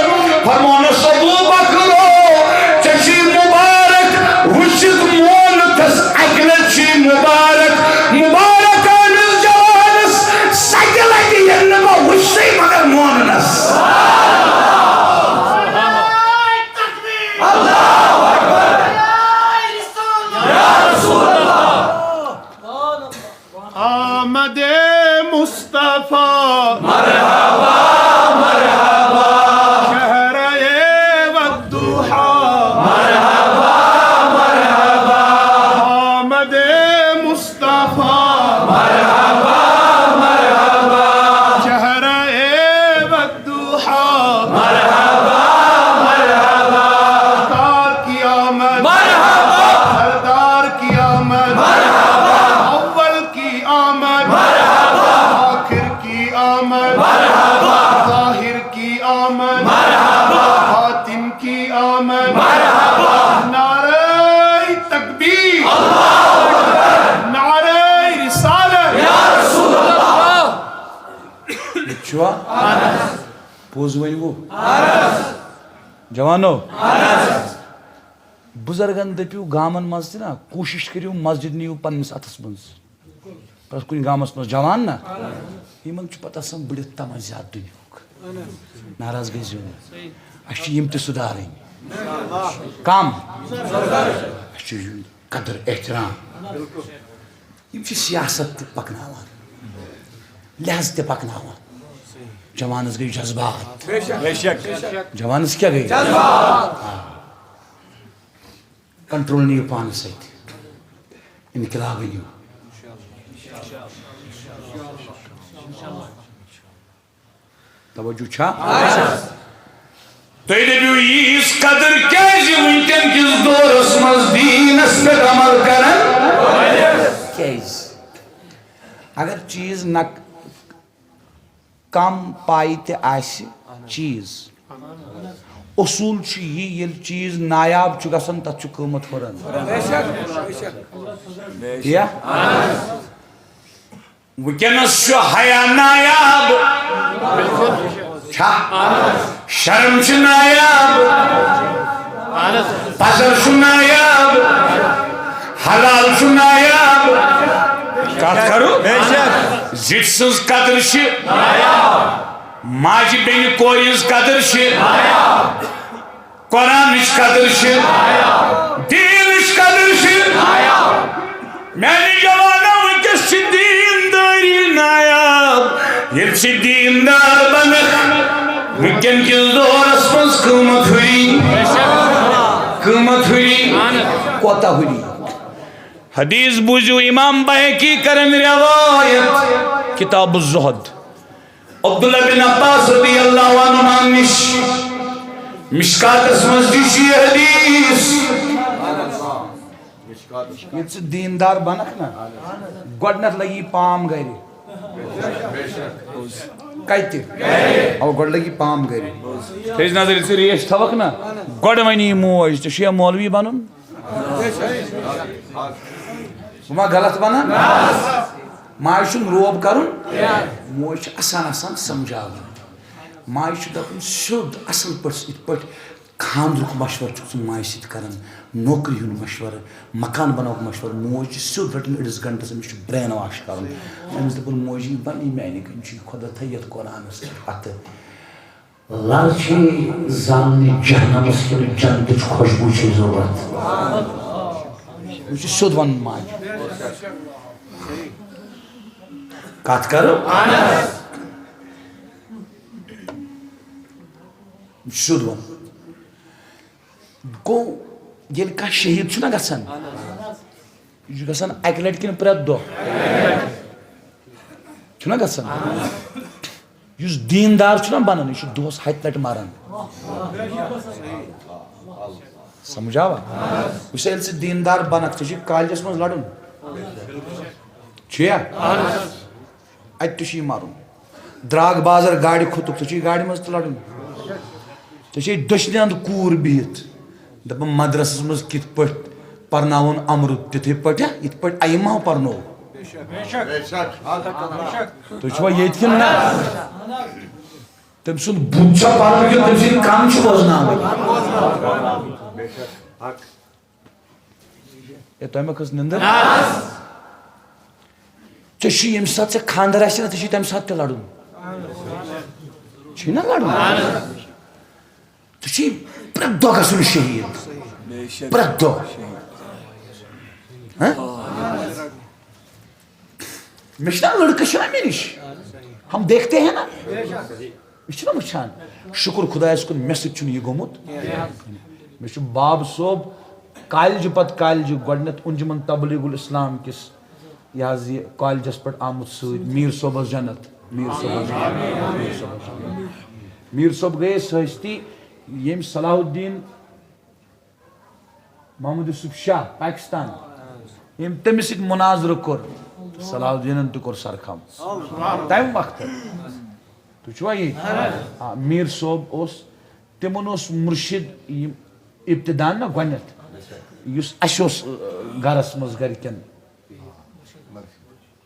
فرمونس، ابو بکرو، ژےٚ چھُے مبارک، وُچھِتھ مونتھس اکہِ لٹہِ چھُے مبارک، مبارک أمِس جوانس ستہِ لٹہِ، ییٚلہِ نہٕ بہٕ وُچھسٕے مگر موننس۔ آمد مصطفیٰ، مرحبا، مرحبا۔ شہرِ والضحیٰ، مرحبا، مرحبا۔ آمد مصطفیٰ، مرحبا، مرحبا۔ شہرِ والضحیٰ، مرحبا، مرحبا۔ سردار کی آمد، مرحبا۔ سردار کی آمد، مرحبا۔ اول کی آمد، مرحبا۔ آخر کی آمد، مرحبا۔ ظاہر کی آمد، مرحبا۔ باطن کی آمد، مرحبا۔ نعرہ تکبیر، اللہ اکبر۔ نعرہ رسالت، یا رسول اللہ۔ یہِ چھُوا؟ پوٚز ؤنِو۔ جوانو۔ بُزرگن دٔپِو گامن منٛز تہِ نا، کوٗشِش کٔرِو مسجد نِیِو پننِس اَتھس منٛز۔ پرٛٮ۪تھ کُنہِ گامس منٛز جوان نا، یِمن چھُ پتہٕ آسان بٔڑِتھ تمن زیادٕ دُنیاہُک۔ ناراض گٔے زیُن۔ اَسہِ چھِ یِم تہِ سُدھارٕنۍ۔ کم؟ اَسہِ چھُ یہِ قدر احترام۔ یِم چھِ سیاست تہِ پکناوان، لحاظ تہِ پکناوان۔ جوانس گٔے جذبات۔ بے شک۔ جوانس کیٛاہ گٔے؟ جذبات۔ آ۔ کنٹرول نِیِو پانس سۭتۍ۔ انقلاب أنِو۔ توجہ چھا؟ تُہۍ دٔپِو، ییٖژ قدر کیٛازِ وٕنکیٚن کِس دورس منٛز دیٖنس پٮ۪ٹھ عمل کران؟ کیٛازِ؟ اگر چیٖز نہ کم پایہِ تہِ آسہِ چیٖز، اصوٗل چھُ یہِ، ییٚلہِ چیٖز نایاب چھُ گژھان، تتھ چھُ قۭمتھ ہُران۔ تی یا؟ وٕنکیٚنس چھُ حیا نایاب۔ چھا؟ شرم چھُ نایاب۔ پزر چھُ نایاب۔ حلال چھُ نایاب۔ کتھ کرو؟ زِٹھۍ سٕنٛز قدر چھِ۔ ماجہِ بیٚنہِ کورِ ہٕنٛز قدر چھِ۔ قرآنٕچ قدر چھِ، دیٖنٕچ قدر چھِ۔ میانہِ جوانو، وٕنکیٚس چھِ دیٖندٲری نایاب۔ ییٚلہِ چھِ دیٖندار بنکھ، وٕنکیٚن کِس دورس منٛز قۭمتھ ہُری، قۭمتھ ہُری، کوتاہ ہُری؟ حدیث بوٗزِو، امام بحقی کرن روایت، کتاب الزہد۔ عبداللہ بن عباس رضی اللہ عنہما نِش۔ مشکاتس منٛز تہِ چھُ یہِ حدیث۔ ییٚلہِ ژٕ دیٖندار بنکھ نا، گۄڈٕنٮ۪تھ لگی پام گرِ۔ کتہِ؟ اَوا، گۄڈٕ لگی پام گرِ۔ تھٲیِو نظر، ییٚلہِ ژٕ ریش تھاوکھ نا، گۄڈٕ ونہِ یہِ موج، ژےٚ چھُیا مولوی بنُن؟ بہٕ ما غلط ونان؟ ماجہِ چھُنہٕ روب کرُن، موج چھِ آسان آسان سمجھاوٕنۍ۔ ماجہِ چھُ دَپُن سیوٚد اَصٕل پٲٹھۍ، یِتھ پٲٹھۍ خانٛدرُک مشورٕ چھُکھ ژٕ ماجہِ سۭتۍ کران، نوکری ہُنٛد مشورٕ، مکان بناونُک مشورٕ۔ موج چھِ سیوٚد رَٹٕنۍ أڑِس گنٹَس، أمِس چھُ brain wash کرُن۔ أمِس دَپُن، موجی، بَنی میٛانہِ کِنۍ چھُے خۄدا تھٲیِتھ قرآنَس پٮ۪ٹھ اَتھٕ۔ لَل چھے زاننہِ جہنمس کِنہٕ جنتٕچ خوشبوٗ چھے ضروٗرت؟ یہِ چھُ سیوٚد وَنُن ماجہِ۔ کَتھ کَرو؟ یہِ چھُ سیوٚد وَنُن۔ گوٚو، ییٚلہِ کانٛہہ شہیٖد چھُنہ گژھان، یہِ چھُ گژھان اَکہِ لَٹہِ کِنہٕ پرٛٮ۪تھ دۄہ؟ چھُنہ گژھان؟ یُس دیٖندار چھُنہ بنان، یہِ چھُ دۄہس ہتہِ لٹہِ مران۔ سمجھ آوا؟ وٕچھ سا، ییٚلہِ ژٕ دیٖندار بنکھ، ژےٚ چھُے کالجس منٛز لڑُن۔ چھُیا؟ اتہِ تہِ چھُے مرُن۔ درٛاگ بازر گاڑِ کھوٚتُکھ، ژےٚ چھُے گاڑِ منٛز تہِ لڑُن۔ ژےٚ چھے دٔچھنہِ اندٕ کوٗر بِہِتھ۔ دَپان، مدرسس منٛز کِتھ پٲٹھۍ پرناوُن امرُت؟ تِتھٕے پٲٹھۍ، ہا، یِتھ پٲٹھۍ ائمہو پرنوو۔ تُہۍ چھِوا ییٚتہِ کِنہٕ نہ؟ تٔمۍ سُنٛد بُتھ چھا پرُن کِنہٕ تٔمۍ سٕنٛدۍ کَن چھِ بوزناوٕنۍ؟ ہے، تۄہہِ ما کھٔژ نِندٕر؟ ژےٚ چھُے ییٚمہِ ساتہٕ ژےٚ خانٛدر آسہِ نا، ژےٚ چھُے تَمہِ ساتہٕ تہِ لڑُن۔ چھُے نا لڑُن؟ ژےٚ چھُے پرٛٮ۪تھ دۄہ گژھُن شہیٖد۔ پرٛٮ۪تھ دۄہ۔ ہہ؟ مےٚ چھِنہ لڑکہٕ چھِنہ مےٚ نِش۔ ہم دیکھتے ہیں نا۔ یہِ چھِنہ وٕچھان۔ شُکُر خۄدایَس کُن، مےٚ سۭتۍ چھُنہٕ یہِ گوٚمُت۔ مےٚ چھُ باب صٲب کالجہِ پتہٕ کالجہِ گۄڈٕنٮ۪تھ انجمن تبلیغ الاسلام کِس، یہِ حظ یہِ کالجس پٮ۪ٹھ آمُت سۭتۍ۔ میٖر صٲبس جنت، میٖر صٲبس جنت، میٖر صٲبس جنت۔ میٖر صٲب گٔیے سٲستی ییٚمۍ صلاح الدین محمد یوسف شاہ پاکستان، ییٚمۍ تٔمِس سۭتۍ مناظرٕ کوٚر، صلاح الدینن تہِ کوٚر سرخم۔ تَمہِ وقتہٕ، تُہۍ چھِوا ییٚتہِ؟ آ، میٖر صٲب اوس، تِمن اوس مُرشِد یِم ابتدان نہ گۄڈٕنٮ۪تھ، یُس اَسہِ اوس، آ، گرس منٛز گرِکٮ۪ن۔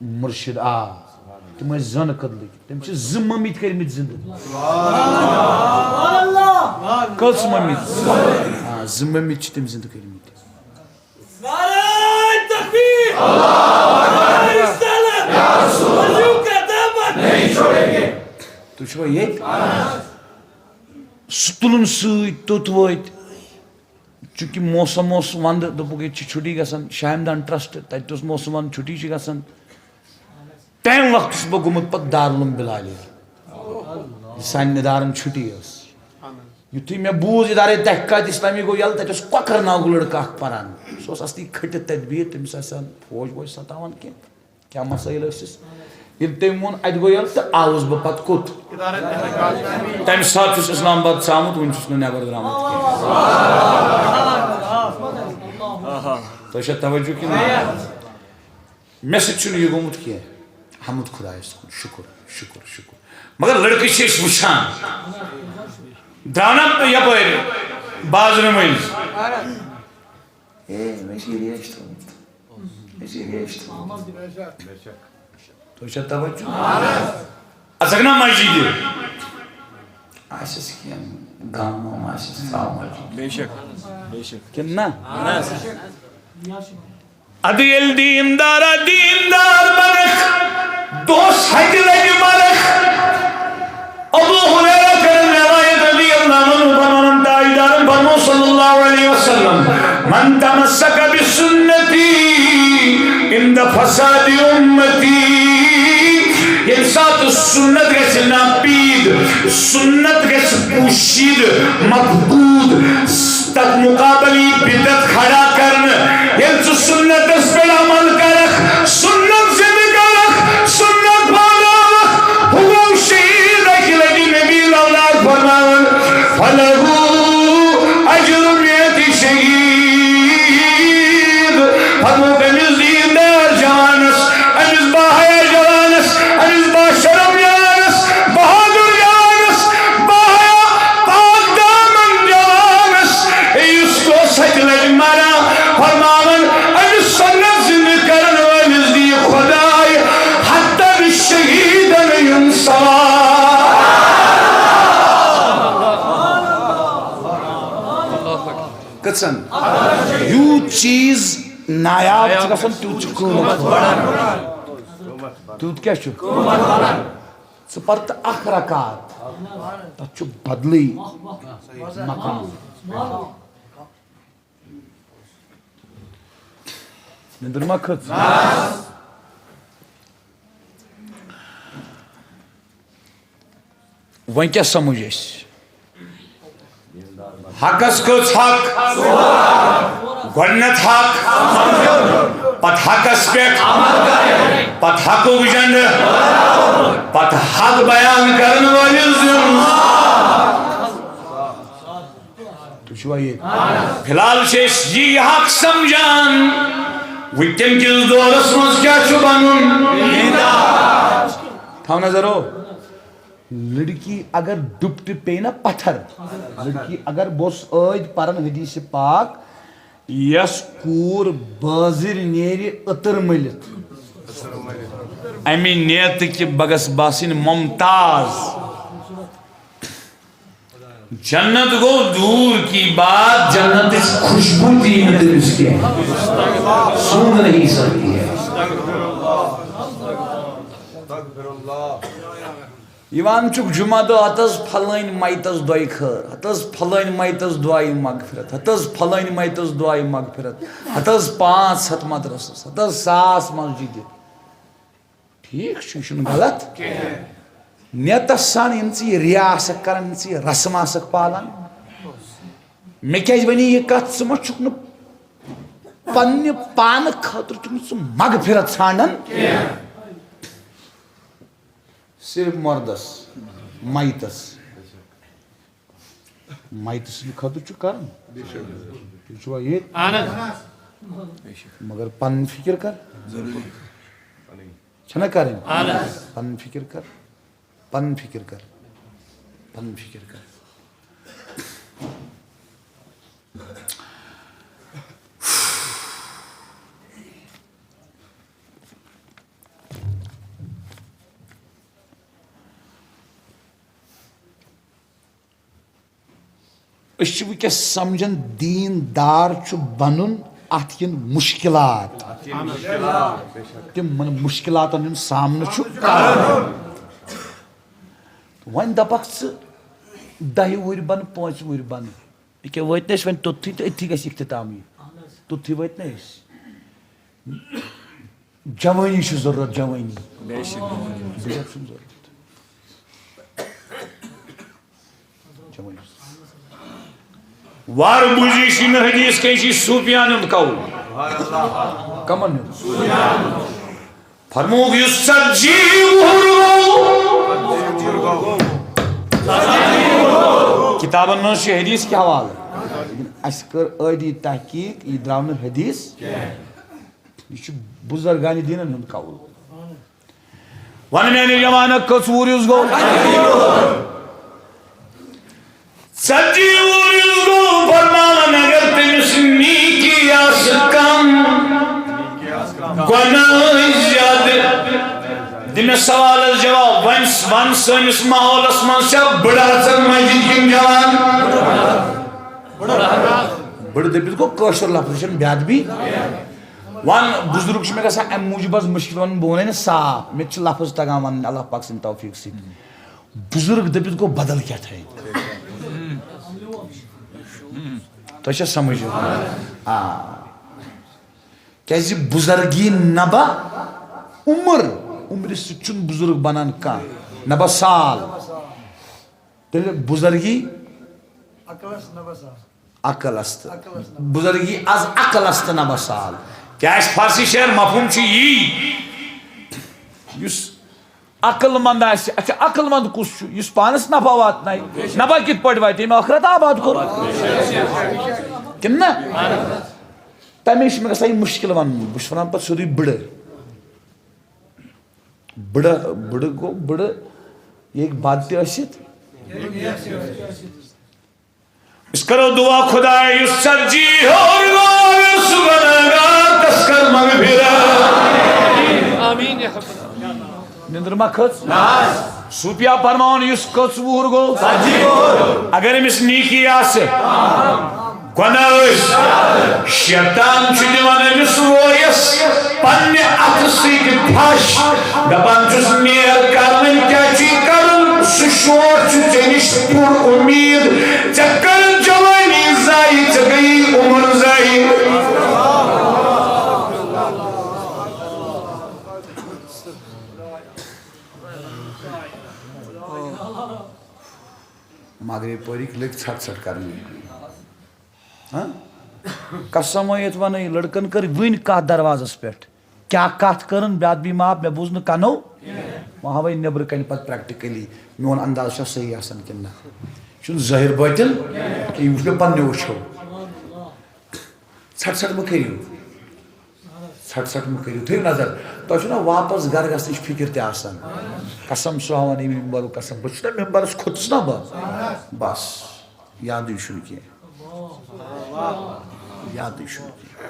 مُرشِد، آ، تِم ٲسۍ زَن کٔدلٕکۍ۔ تٔمۍ چھِ زٕ مٔمٕتۍ کٔرمٕتۍ زِندٕ۔ کٔژ مٔمٕتۍ؟ آ، زٕ مٔمٕتۍ چھِ تٔمۍ زِندٕ کٔرمٕتۍ۔ نعرہ تکبیر! نعرہ رسالت! علیہ کا دامن! تُہۍ چھِوا ییٚتہِ؟ سُہ تُلُن سۭتۍ، توٚت وٲتۍ۔ چونکہ موسم اوس ونٛدٕ، دوٚپُکھ، ییٚتہِ چھِ چھُٹی گژھان، شامہِ دان ٹرسٹ، تَتہِ تہِ اوس موسم ونٛدٕ، چھُٹی چھِ گژھان۔ تَمہِ وقتہٕ چھُس بہٕ گوٚمُت پتہٕ دارالعلوم بلالیہ، سانہِ ادارن چھُٹی ٲس۔ یُتھُے مےٚ بوٗز ادارے تحقیقات اسلامی گوٚو یَلہٕ، تَتہِ اوس کۄکر ناگُک لڑکہٕ اکھ پران، سُہ اوس اصلی کھٔٹِتھ تَتہِ بِہِتھ، تٔمِس آسہِ ہن فوج ووج ستاوان کینٛہہ۔ کیٛاہ مسٲیِل ٲسِس؟ ییٚلہِ تٔمۍ ووٚن، اَتہِ گوٚو ییٚلہِ، تہٕ آوُس بہٕ پَتہٕ کوٚت؟ تَمہِ ساتہٕ چھُس اسلام آباد ژامُت، وُنہِ چھُس نہٕ نٮ۪بر درٛامُت کینٛہہ۔ تۄہہِ چھا توجہ کِنہٕ نہ؟ مےٚ سۭتۍ چھُنہٕ یہِ گوٚمُت کینٛہہ۔ حمد خۄدایَس کُن، شُکُر، شُکُر، شُکُر۔ مگر لڑکہٕ چھِ أسۍ وٕچھان، درٛاو نہ یَپٲرۍ بازرٕ مٔنٛزۍ۔ ہے، مےٚ چھِ یہِ ریش تھٲومٕژ۔ مےٚ چھِ یہِ ریش تھٲومٕژ۔ تُہۍ چھا توجہ؟ اَژَکھ نا مسجدِ؟ آسٮ۪س کینٛہہ غم وم آسٮ۪س، ترٛاو مسجد۔ بے شک، بے شک۔ کِنہٕ نہ؟ اَدٕ ییٚلہِ دیٖندارا دیٖندار بنکھ، دۄہس ہتہِ لٹہِ مرکھ۔ ابو ہریرہ کرن روایت رضی اللہ عنہ فرماوان، تاجدارن فرمو صلی اللہ علیہ وسلم، من تمسک بسنتی عند فساد امتی، ییٚمہِ ساتہٕ سُنت گژھِ ناپید، سُنت گژھِ پوشیدٕ، مقبوض، تتھ مقابل یی بدعت کھڑا کرنہٕ۔ ییٚلہِ ژٕ سُنتس پٮ۪ٹھ عمل کرکھ، سُنت زندٕ کرکھ، سُنت پھٲلاوکھ، ہُہ گوٚو شہید۔ اکہِ لٹہِ نبی لولا فرماوان، فلہو گژھان۔ یوٗت چیٖز نایاب چھُ گژھان، تیوٗت چھُ قۭمتھ بڑان۔ تیوٗت کیٛاہ چھُ؟ ژٕ پر تہٕ اکھ رکعت، تتھ چھُ بدلٕے مقام۔ نندر ما کھٔژ؟ وۄنۍ کیٛاہ سمجھ اَسہِ؟ حقس کٔژ حق؟ گۄڈٕنٮ۪تھ حق، پتہٕ حقس پٮ۪ٹھ، پتہٕ حقُک جنڈٕ، پتہٕ حق بیان کرن وٲلِس دیُن۔ تُہۍ چھِوا ییٚتہِ؟ فی الحال چھِ أسۍ یی حق سمجھان، وٕنکٮ۪ن کِس دورس منٛز کیٛاہ چھُ بنُن؟ تھاو نظر ہو۔ لڑکی اگر ڈُپٹہٕ پیٚیہِ نا پتھر، لڑکی اگر، بہٕ اوسُس ٲدۍ پران حدیث پاک، یۄس کوٗر بٲزٕرۍ نیرِ عطر مٔلِتھ، اَمہِ نیتہٕ کہِ بگس باسٕنۍ ممتاز۔ جنت گو دور کی بات، جنت اس خوشبو تھی نہ تمس کے سونگ نہیں سکتی ہے۔ یِوان چھُکھ جمعہ دۄہ، ہتہٕ حظ پھلٲنۍ میتس دۄیہِ خٲر، ہتہٕ حظ پھلٲنۍ میتس دۄیہِ مغفرت، ہتہٕ حظ پھلٲنۍ میتس دۄیہِ مغفرت، ہتہٕ حظ پانٛژھ ہتھ مدرسس، ہتہٕ حظ ساس مسجدِ۔ ٹھیک چھُ، یہِ چھُنہٕ غلط۔ نیتس سان یِم ژٕ یہِ ریا آسکھ کران، یِم ژٕ یہِ رسم آسکھ پالان۔ مےٚ کیازِ وَنی یہِ کتھ؟ ژٕ ما چھُکھ نہٕ پننہِ پانہٕ خٲطرٕ چھُکھ نہٕ ژٕ مغفرت ژھانڈان؟ صرف مردس، میتس۔ میتہٕ سٕنٛدِ خٲطرٕ چھُ کران۔ تُہۍ چھِوا ییٚتہِ؟ اہن حظ۔ مگر پنٕنۍ فکر کر۔ چھَنہ کرٕنۍ؟ اہن حظ۔ پنٕنۍ فکر کر۔ پنٕنۍ فکر کر۔ پنٕنۍ فکر کر۔ أسۍ چھِ وٕنکیٚس سمجھان دیٖن دار چھُ بنُن، اتھ یِن مُشکِلات۔ تِمن مُشکِلاتن ہُنٛد سامنہٕ چھُ کرُن۔ وۄنۍ دپکھ ژٕ دَہہِ وُہٕرۍ بنہٕ، پانٛژِ وُہٕرۍ بنہٕ، ییٚکیٛاہ وٲتۍ نہٕ أسۍ وۄنۍ توٚتتھٕے تہٕ أتھی گژھِ اختتامٕے۔ توٚتتھٕے وٲتۍ نہٕ أسۍ۔ جوٲنی چھِ ضروٗرت، جوٲنی۔ بے شک۔ بے شک چھُنہٕ ضروٗرت۔ جوٲنی۔ وار بوٗزِو، یہِ چھُنہٕ حدیث کینٛہہ، یہِ چھُ صوٗفیانُن قول۔ کمن ہُنٛد؟ فرمووُکھ، یُس ژتجی وُہُر گوٚو۔ کتابن منٛز چھُ حدیث کہِ حوالہٕ، لیکن اَسہِ کٔر ٲدی تحقیق، یہِ درٛاو نہٕ حدیث۔ یہِ چھُ بُزرگانِ دیٖنن ہُنٛد قول۔ وَن میٛانہِ جوانہٕ، کٔژ وُہُر یُس گوٚو؟ ژتجی وُہُر یُس گوٚو، فرماوان، اگر تٔمِس نیٖکی آسہٕ کم، گۄناہ ٲسۍ زیادٕ۔ دِ مےٚ سوالس جواب، وۄنۍ وَن، سٲنِس ماحولس منٛز چھا بٕڑٕ اژان مسجد کِنہٕ جوان؟ بٕڑٕ دٔپِتھ گوٚو کٲشُر لفظ، یہِ چھَنہٕ بے ادبی۔ وَن، بُزرگ چھُ مےٚ گژھان اَمہِ موٗجوٗب حظ مُشکِل وَنُن، بہٕ وَنَے نہٕ صاف، مےٚ تہِ چھُ لفظ تَگان وَنٕنۍ اللہ پاک سٕنٛدِ توفیٖق سۭتۍ۔ بُزرگ دٔپِتھ گوٚو بدل کیٛاہ تھاے۔ تۄہہِ چھا سمجھ یِوان؟ آ۔ کیٛازِ بُزرگی نبا عمر، عمرِ سۭتۍ چھُنہٕ بُزرگ بنان کانٛہہ، نبا سال۔ تیٚلہِ بُزرگی عقل است نبا سال۔ عقل است۔ عقل است۔ بُزرگی از عقل است نبا سال۔ کیٛاہ چھُ فارسی شعر؟ مفہوم چھُ یی، یُس عقل مند آسہِ۔ اچھا، عقل مند کُس چھُ؟ یُس پانس نفع واتنایہِ۔ نفع کِتھ پٲٹھۍ واتہِ؟ ییٚمۍ ٲخرت آباد کوٚر۔ کِنہٕ نہ؟ تَمے چھُ مےٚ گژھان یہِ مُشکِل وَنُن۔ بہٕ چھُس وَنان پَتہٕ سیوٚدُے بٕڑٕ۔ بٕڑٕ، بٕڑٕ گوٚو بٕڑٕ، یہِ ہیٚکہِ بَد تہِ ٲسِتھ۔ أسۍ کرو دعا، خدایا، یُس ژتجی ہیوٚر گوٚو، یُس گۄناہگار، تس کر مغفرت۔ آمین یا رب۔ نندر ما کھٔژ؟ صوفیا فرماوان، یُس کٔژ وُہُر گوٚو، اگر أمِس نیٖکی آسہِ، ونان ٲسۍ، شیطان چھُ دِوان أمِس رویَس پننہِ اَتھٕ سۭتۍ پھش، دَپان چھُس، "نیر کر، وۄنۍ کیٛاہ چھُے کرُن؟ سُہ شوق چھُ ژےٚ نِش پوٗرٕ اُمید، ژےٚ کٔر جوٲنی ضایع، ژےٚ گٔیی عمر ضایع۔" مغرب پورٕکۍ لٔگۍ ژھٹ ژھٹ کرنہِ۔ ہاں؟ قسم ٲیِتھ وَنَے، لٔڑکَن کٔر وٕنۍ کَتھ دروازَس پٮ۪ٹھ۔ کیٛاہ کَتھ کٔرٕن؟ بے ادبی معاف، مےٚ بوٗز نہٕ کَنو۔ وۄنۍ ہاوَے نیٚبرٕ کَنہِ پَتہٕ practically۔ میون انداز چھا صحیح آسان کِنہٕ نہ؟ یہِ چھُنہٕ ظٲہِر بٲطِن کینٛہہ، یہِ وٕچھ مےٚ پنٛنیو أچھو۔ ژھٹ ژھٹ مہٕ کٔرِو۔ ژھٹ ژھٹ مہٕ کٔرِو۔ تھٲیِو نظر، تۄہہِ چھُو نا واپس گرٕ گژھنٕچ فِکر تہِ آسان؟ قسم چھُس ہاوان ییٚمہِ ممبرُک قسم، بہٕ چھُس نا ممبرس کھوٚتُس نا بہٕ۔ بس، یادٕے چھُنہٕ کینٛہہ۔ یادٕے چھُنہٕ کینٛہہ۔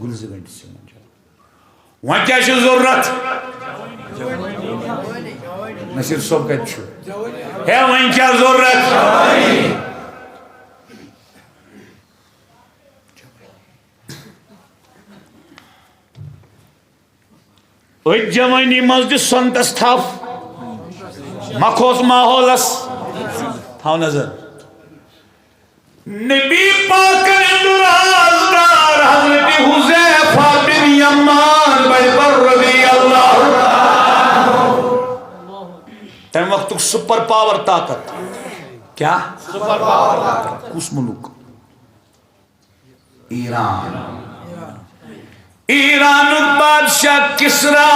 گُلۍ زٕ گنٹہٕ چھِ یِمن چلان۔ وۄنۍ کیٛاہ چھُ ضروٗرت؟ نصیٖر صٲب کَتہِ چھُ؟ ہے، وۄنۍ کیٛاہ ضروٗرت؟ أتھۍ جوٲنی منٛز دِ سۄنتَس تھپھ، مَکھوس ماحولَس۔ تھاو نظر۔ نبی پاکن ہُنٛد رازدار حضرت حذیفہ بن یمان بڑِ بر رضی اللہ عنہ۔ تمہِ وقتُک سپر پاور طاقت۔ کیا؟ سپر پاور طاقت۔ کُس مُلک؟ ایران۔ ایرانُک بادشاہ کسرا۔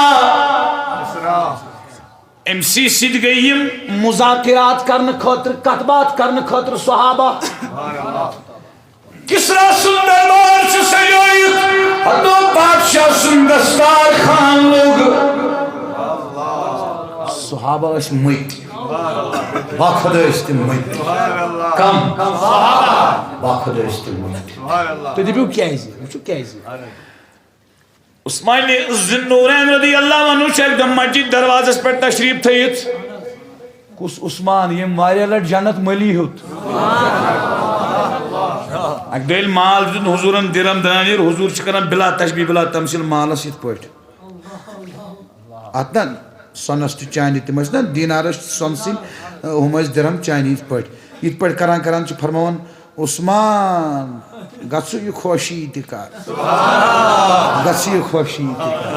أمۍ سٕے سۭتۍ گٔے یِم مذاکرات کرنہٕ خٲطرٕ، کتھ باتھ کرنہٕ خٲطرٕ صحابہ۔ کسرا سُنٛد دربار چھُ سجٲیِتھ، ہتو بادشاہ سُنٛد دستارخان لوٚگ۔ صحابہ ٲسۍ مٔتۍ۔ واہ خۄدایَس تِم مٔتۍ۔ کم؟ واہ خۄدایَس تِم مٔتۍ۔ تُہۍ دٔپِو کیٛازِ؟ وٕچھِو کیٛازِ۔ عثمان ذی النورین رضی اللہ عنہ چھُ اَکہِ دۄہ مسجد دروازس پٮ۪ٹھ تشریف تھٲیِتھ۔ کُس عثمان، ییٚمۍ واریاہ لٹہِ جنت مٔلی ہیوٚت؟ اَکہِ دۄہ ییٚلہِ مال دیُت حضوٗرن، درم دنانیر، حضوٗر چھِ کران بلا تشبیہ بلا تمثیل مالس یِتھ پٲٹھۍ۔ اتھ نا سۄنس تہٕ چاندِ، تِم ٲسۍ نا دینار ٲسۍ سۄنہٕ سٕنٛدۍ، ہُم ٲسۍ درم چاندِ، یِتھ پٲٹھۍ، یِتھ پٲٹھۍ کران کران چھِ فرماوان، "عثمان، گژھٕ یہِ خوشی تہِ کر، گژھٕ یہِ خوشی تہِ کر۔"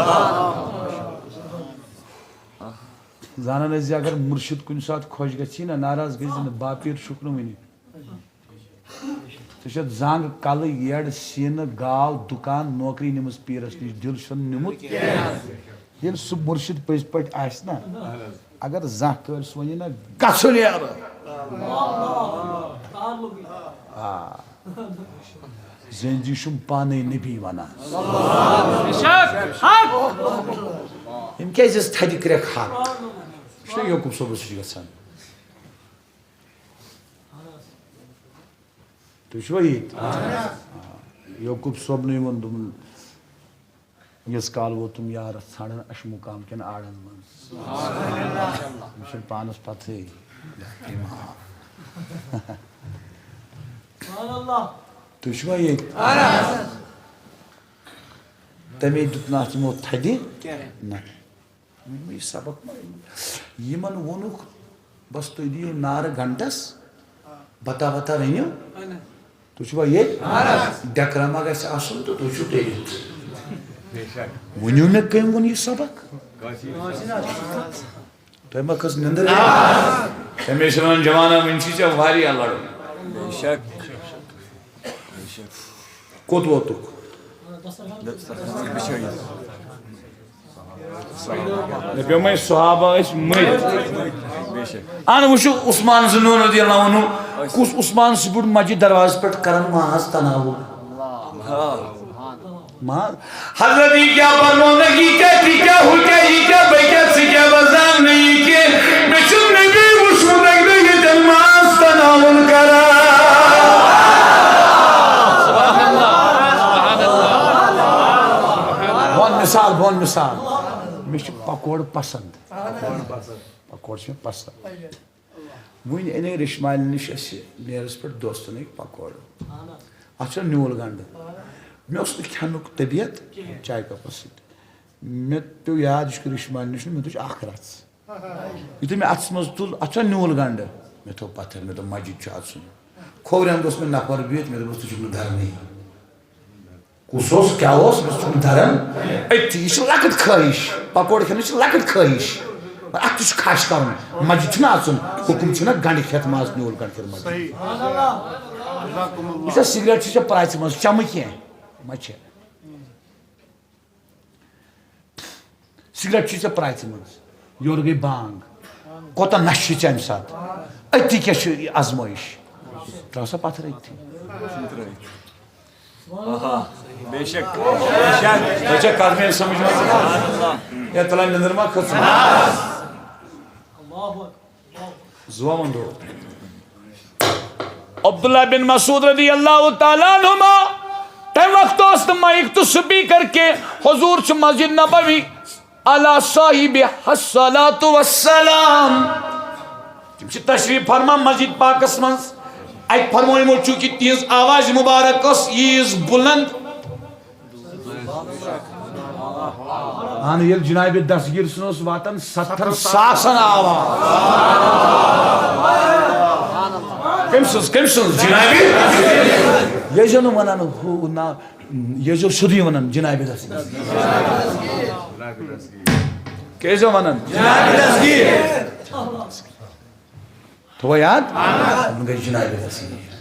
زانان ٲسۍ زِ اگر مُرشِد کُنہِ ساتہٕ خۄش گژھِ نا، ناراض گژھِ نہٕ، باپیٖر چھُکھ نہٕ وُنہِ۔ ژےٚ چھَتھ زنٛگ، کَلہٕ، یٔڈ، سیٖنہٕ، گاو، دُکان، نوکری نِمٕژ پیٖرَس نِش، دِل چھُنہٕ نیُمُت۔ ییٚلہِ سُہ مُرشِد پٔزۍ پٲٹھۍ آسہِ نا، اگر زانٛہہ کٲلۍ سُہ وَنہِ نا، "گژھُن یارٕ۔" آ۔ زٲنۍ زِ یہِ چھُم پانَے نبی وَنان۔ یِم کیٛازِ ٲسۍ تھدِ کرٛٮ۪کھ ہَتھ؟ یہِ چھُنہ یعقوب صٲبَس سۭتۍ گژھان۔ تُہۍ چھِوا ییٚتہِ؟ یعقوب صٲبنٕے ووٚن، دوٚپُن، "ییٖژ کال ووتُم یارس ژھانڈان، اَسہِ چھُ مُقام کٮ۪ن آڑن منٛز۔" مےٚ چھُنہٕ پانس پتہٕے۔ تُہۍ چھِوا ییٚتہِ؟ تَمے دیُت نہٕ اَتھ یِمو تھدِ؟ نہ۔ وۄنۍ یہِ سبق ما، یِمن ووٚنُکھ، "بس تُہۍ دِیِو نارٕ گھنٹس، بتہ وتہ رٔنِو۔" تُہۍ چھِوا ییٚتہِ؟ ڈیکرا ما گژھِ آسُن تہٕ تُہۍ چھِو کٔرِتھ۔ ؤنِو مےٚ، کٔمۍ ووٚن یہِ سبق؟ تۄہہِ ما کھٔژ نِندٕر؟ تَمے چھِ وَنان، جوانا، وٕنہِ چھِ ژےٚ واریاہ لَڑُن۔ کوٚت ووتُکھ؟ مےٚ پیوٚمَے صحابہ ٲسۍ مٔرۍ۔ اہن، وٕچھِو عثمان ذُنوٗن رضی اللہ عنہ، کُس عثمان، سُہ بیوٗٹھ مسجد دروازس پٮ۪ٹھ کران ماز تناوُل۔ ماز۔ حضرت، یہِ کیٛاہ پرنوونکھ، یہِ کیٛاہ، تہِ کیٛاہ، ہُہ کیٛاہ، یہِ کیٛاہ، بہٕ کیٛاہ، ژٕ کیٛاہ، بہٕ زانہٕ نہٕ یہِ کینٛہہ۔ مےٚ چھُ نبی وٕچھمُت اَکہِ دۄہ ییٚتٮ۪ن ماز تناوُل کران۔ بہٕ وَنہٕ مثال، بہٕ وَنہٕ مثال۔ مےٚ چھِ پکوڑٕ پسنٛد۔ پکوڑٕ چھِ مےٚ پسنٛد۔ وٕنۍ اَنے ریٚشمالہِ نِش اَسہِ نیرَس پٮ۪ٹھ دوستَن أکۍ پکوڑٕ۔ اَتھ چھُ نیوٗل گنٛڈٕ۔ مےٚ اوس نہٕ کھٮ۪نُک طبیعت چایہِ کپَس سۭتۍ۔ مےٚ پیوٚو یاد، یہِ چھُ ریٚشمالہِ نِش، مےٚ دوٚپ، "یہِ چھُ اَکھ رَژھ۔" یُتھُے مےٚ اَتھَس منٛز تُل، اَتھ چھا نیوٗل گنٛڈٕ؟ مےٚ تھوٚو پَتھَر، مےٚ دوٚپ، "مسجد چھُ اَژُن۔" کھوورِ اَنٛدٕ اوس مےٚ نفر بِہِتھ، مےٚ دوٚپمَس، "ژٕ چھُکھ نہٕ دَرنٕے۔" کُس اوس، کیٛاہ اوس؟ مےٚ چھُنہٕ دَران أتھی۔ یہِ چھِ لۄکٕٹ خٲہِش، پکوڑٕ کھٮ۪نٕچ چھِ لۄکٕٹ خٲہِش، مگر اَتھ تہِ چھُ کھَش کَرُن۔ مسجد چھُنہ اَژُن، حُکُم چھُنہ گنٛڈٕ کھٮ۪تھ، ماز نیوٗل گنٛڈٕ کھٮ۪تھ مسجد۔ یہِ چھا سگریٹ چھِ ژےٚ پرٛاژِ منٛز چَمہٕ کینٛہہ؟ مہ چےٚ۔ سگریٹ چھُے ژےٚ پرٛاژِ منٛز، یورٕ گٔے بانگ، کوٗتاہ نشہِ چھُے ژےٚ اَمہِ ساتہٕ؟ أتی کیٛاہ چھُ یہِ آزمٲیِش؟ ترٛاو سا پَتھر أتھی۔ آہا، بے شک، بے شک۔ تۄہہِ چھا کَتھ میٛٲنۍ سمجھ منٛز؟ یا تَلان نِندٕر ما کھٔژٕم؟ زُوَن وَنٛدو۔ عبداللہ بن مسعود رضی اللہ تعالیٰ عنہما، تمہِ وقتہٕ اوس نہٕ مایک تہٕ سپیکر کینٛہہ۔ حضور چھُ مسجد نبوی علی صاحبہ الصلاۃ والسلام۔ تِم چھِ تشریف فرما مسجد پاکس منٛز۔ اَتہِ فرمو یِمو، چوٗنٛکہِ تِہنٛز آواز مبارک ٲس ییٖژ بُلند۔ اہن، ییٚلہِ جناب دستگیر سُنٛد اوس واتان ستتھن ساسن آواز۔ کٔمۍ سٕنٛز؟ کٔمۍ سٕنٛز؟ جناب۔ یہِ ٲسۍزیو نہٕ ونان ہُہ ناو، یہِ ٲسۍزیو سیوٚدُے ونان جناب دستگیر۔ کیٛاہ ٲسۍزیو ونان؟ جناب دستگیر۔ تھوٚوا یاد؟ وۄنۍ گٔے جناب دستگیر۔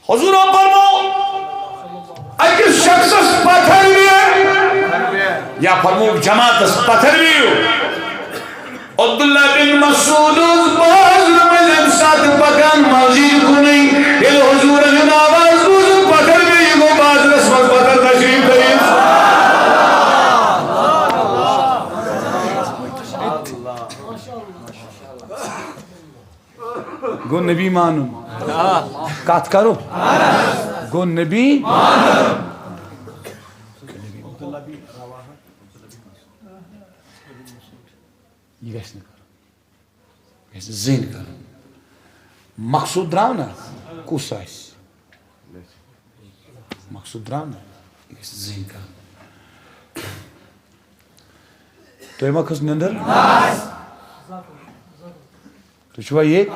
حضورو فرمو، أکِس شخصس پتھر بیٚیہِ، یا فرمو جماعتس پتھر بیٚیہِ۔ عبداللہ بن مسعود اوس بازرٕ مٔنٛزۍ اَمہِ ساتہٕ پکان مسجد کُنُے۔ ییٚلہِ حضورن ہُنٛد آواز بوٗزُن، پتھر بیٚیہِ، یہِ گوٚو بازرس منٛز پتھر تشریف تھٲوِتھ۔ گوٚو نبی مانُن۔ کتھ کرو؟ گوٚو نبی۔ یہِ گژھِ نہٕ کرُن۔ یہِ گژھِ نہٕ زٕہٕنۍ کرُن۔ مقصود درٛاو نا، کُس آسہِ؟ مقصود درٛاو نا، یہِ گژھِ زٕہٕنۍ کرُن۔ تۄہہِ ما کھٔژ نِندٕر؟ تُہۍ چھِوا ییٚتہِ؟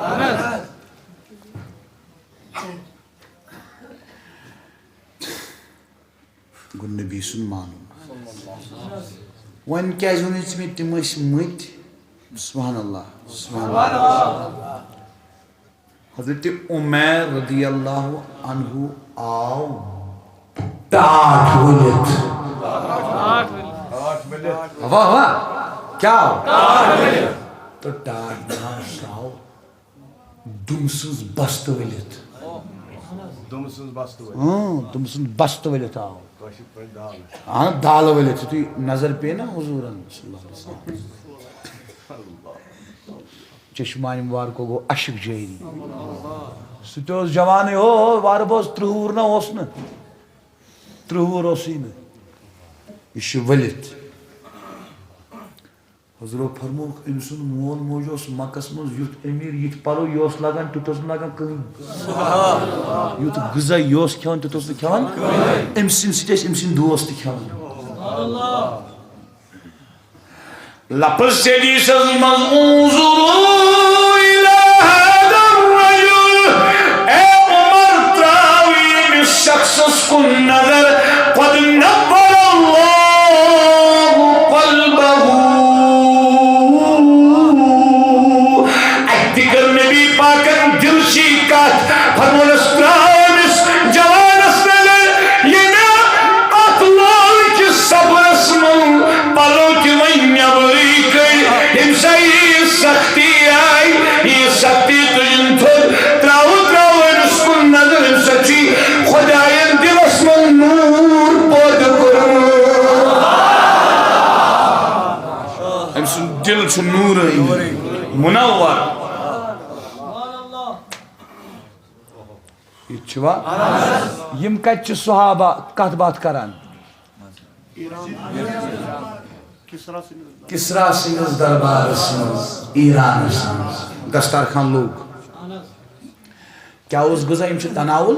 گوٚو نبی سُنٛد مانُن۔ وۄنۍ کیٛازِ ووٚنُے ژےٚ مےٚ تِم ٲسۍ مٕتۍ؟ سبحان اللہ، سبحان اللہ۔ حضرت عمیر رضی اللہ عنہ آو ٹاٹھ ؤلِتھ۔ واہ واہ، کیٛاہ آو؟ تہٕ ٹاٹھ ناو سُہ آو دُم سٕنٛز بستہٕ ؤلِتھ۔ دُم سٕنٛز بستہٕ ؤلِتھ۔ اۭں، دُم سٕنٛز بستہٕ ؤلِتھ آو۔ کٲشِر پٲٹھۍ دالہٕ۔ اہن، دالہٕ ؤلِتھ۔ یُتھُے نظر پیٚیہِ نا حضوٗرن صلی اللہ علیہ وسلم، چشمانِ مبارکو گوٚو اشک جٲری۔ سُہ تہِ اوس جوانٕے، ہو، ہو، وارٕ بہٕ اوس ترٕٛہ وُہُر نہ اوس نہٕ۔ ترٕٛہ وُہُر اوسُے نہٕ۔ یہِ چھُ ؤلِتھ۔ حضرو فرمووُکھ، أمۍ سُنٛد مول موج اوس مکس منٛز یُتھ أمیٖر، یِتھ پلو یہِ اوس لاگان، تیُتھ اوس نہٕ لاگان کٕہٕنۍ۔ یُتھ غذا یہِ اوس کھٮ۪وان، تیُتھ اوس نہٕ کھٮ۪وان۔ أمۍ سٕنٛدِ سۭتۍ ٲسۍ أمۍ سٕنٛدۍ دوس تہِ کھٮ۪وان۔ لفظ سے حدیثس منٛز، انظروا الی هذا الرجل، اے عمر، تراو ییٚمِس شخصس کُن نظر، قد نور اللہ قلبہ۔ اتہِ تہِ کٔر نبی پاکن دِلچی کتھ، فرمونس، تراو أمِس جوانس نظر، ییٚمۍ اتھ لال کِس سفرس منٛز پلو تہِ وۄنۍ نٮ۪برٕے کٔرۍ، ییٚمہِ سا یہِ سختی آیہِ، یہِ سختی تُجِن تھوٚد، تراوٕ تراوٕ أمِس کُن نظر، أمِس سۭتۍ چھُ خۄداین دِلس منٛز نوٗر پٲدٕ کوٚرمُت۔ أمۍ سُنٛد دِل چھُ نوٗرٲنی، منور۔ یہِ چھُوا؟ یِم کتہِ چھِ صحابہ کتھ باتھ کران؟ کسرا سٕنٛدِس دربارس منٛز ایرانس منٛز دسترخوان لوٚگ۔ کیٛاہ اوس غذا؟ یِم چھِ تناول۔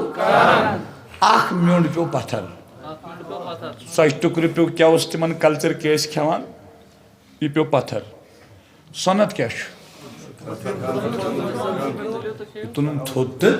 اکھ میوٚنٛڈ پیوٚو پتھر۔ ژۄچہِ ٹُکرٕ پیوٚو۔ کیٛاہ اوس تِمن کلچر؟ کیٛاہ ٲسۍ کھٮ۪وان؟ یہِ پیوٚو پتھر۔ سۄنت کیٛاہ چھُ؟ یہِ تُلُن تھوٚد تہٕ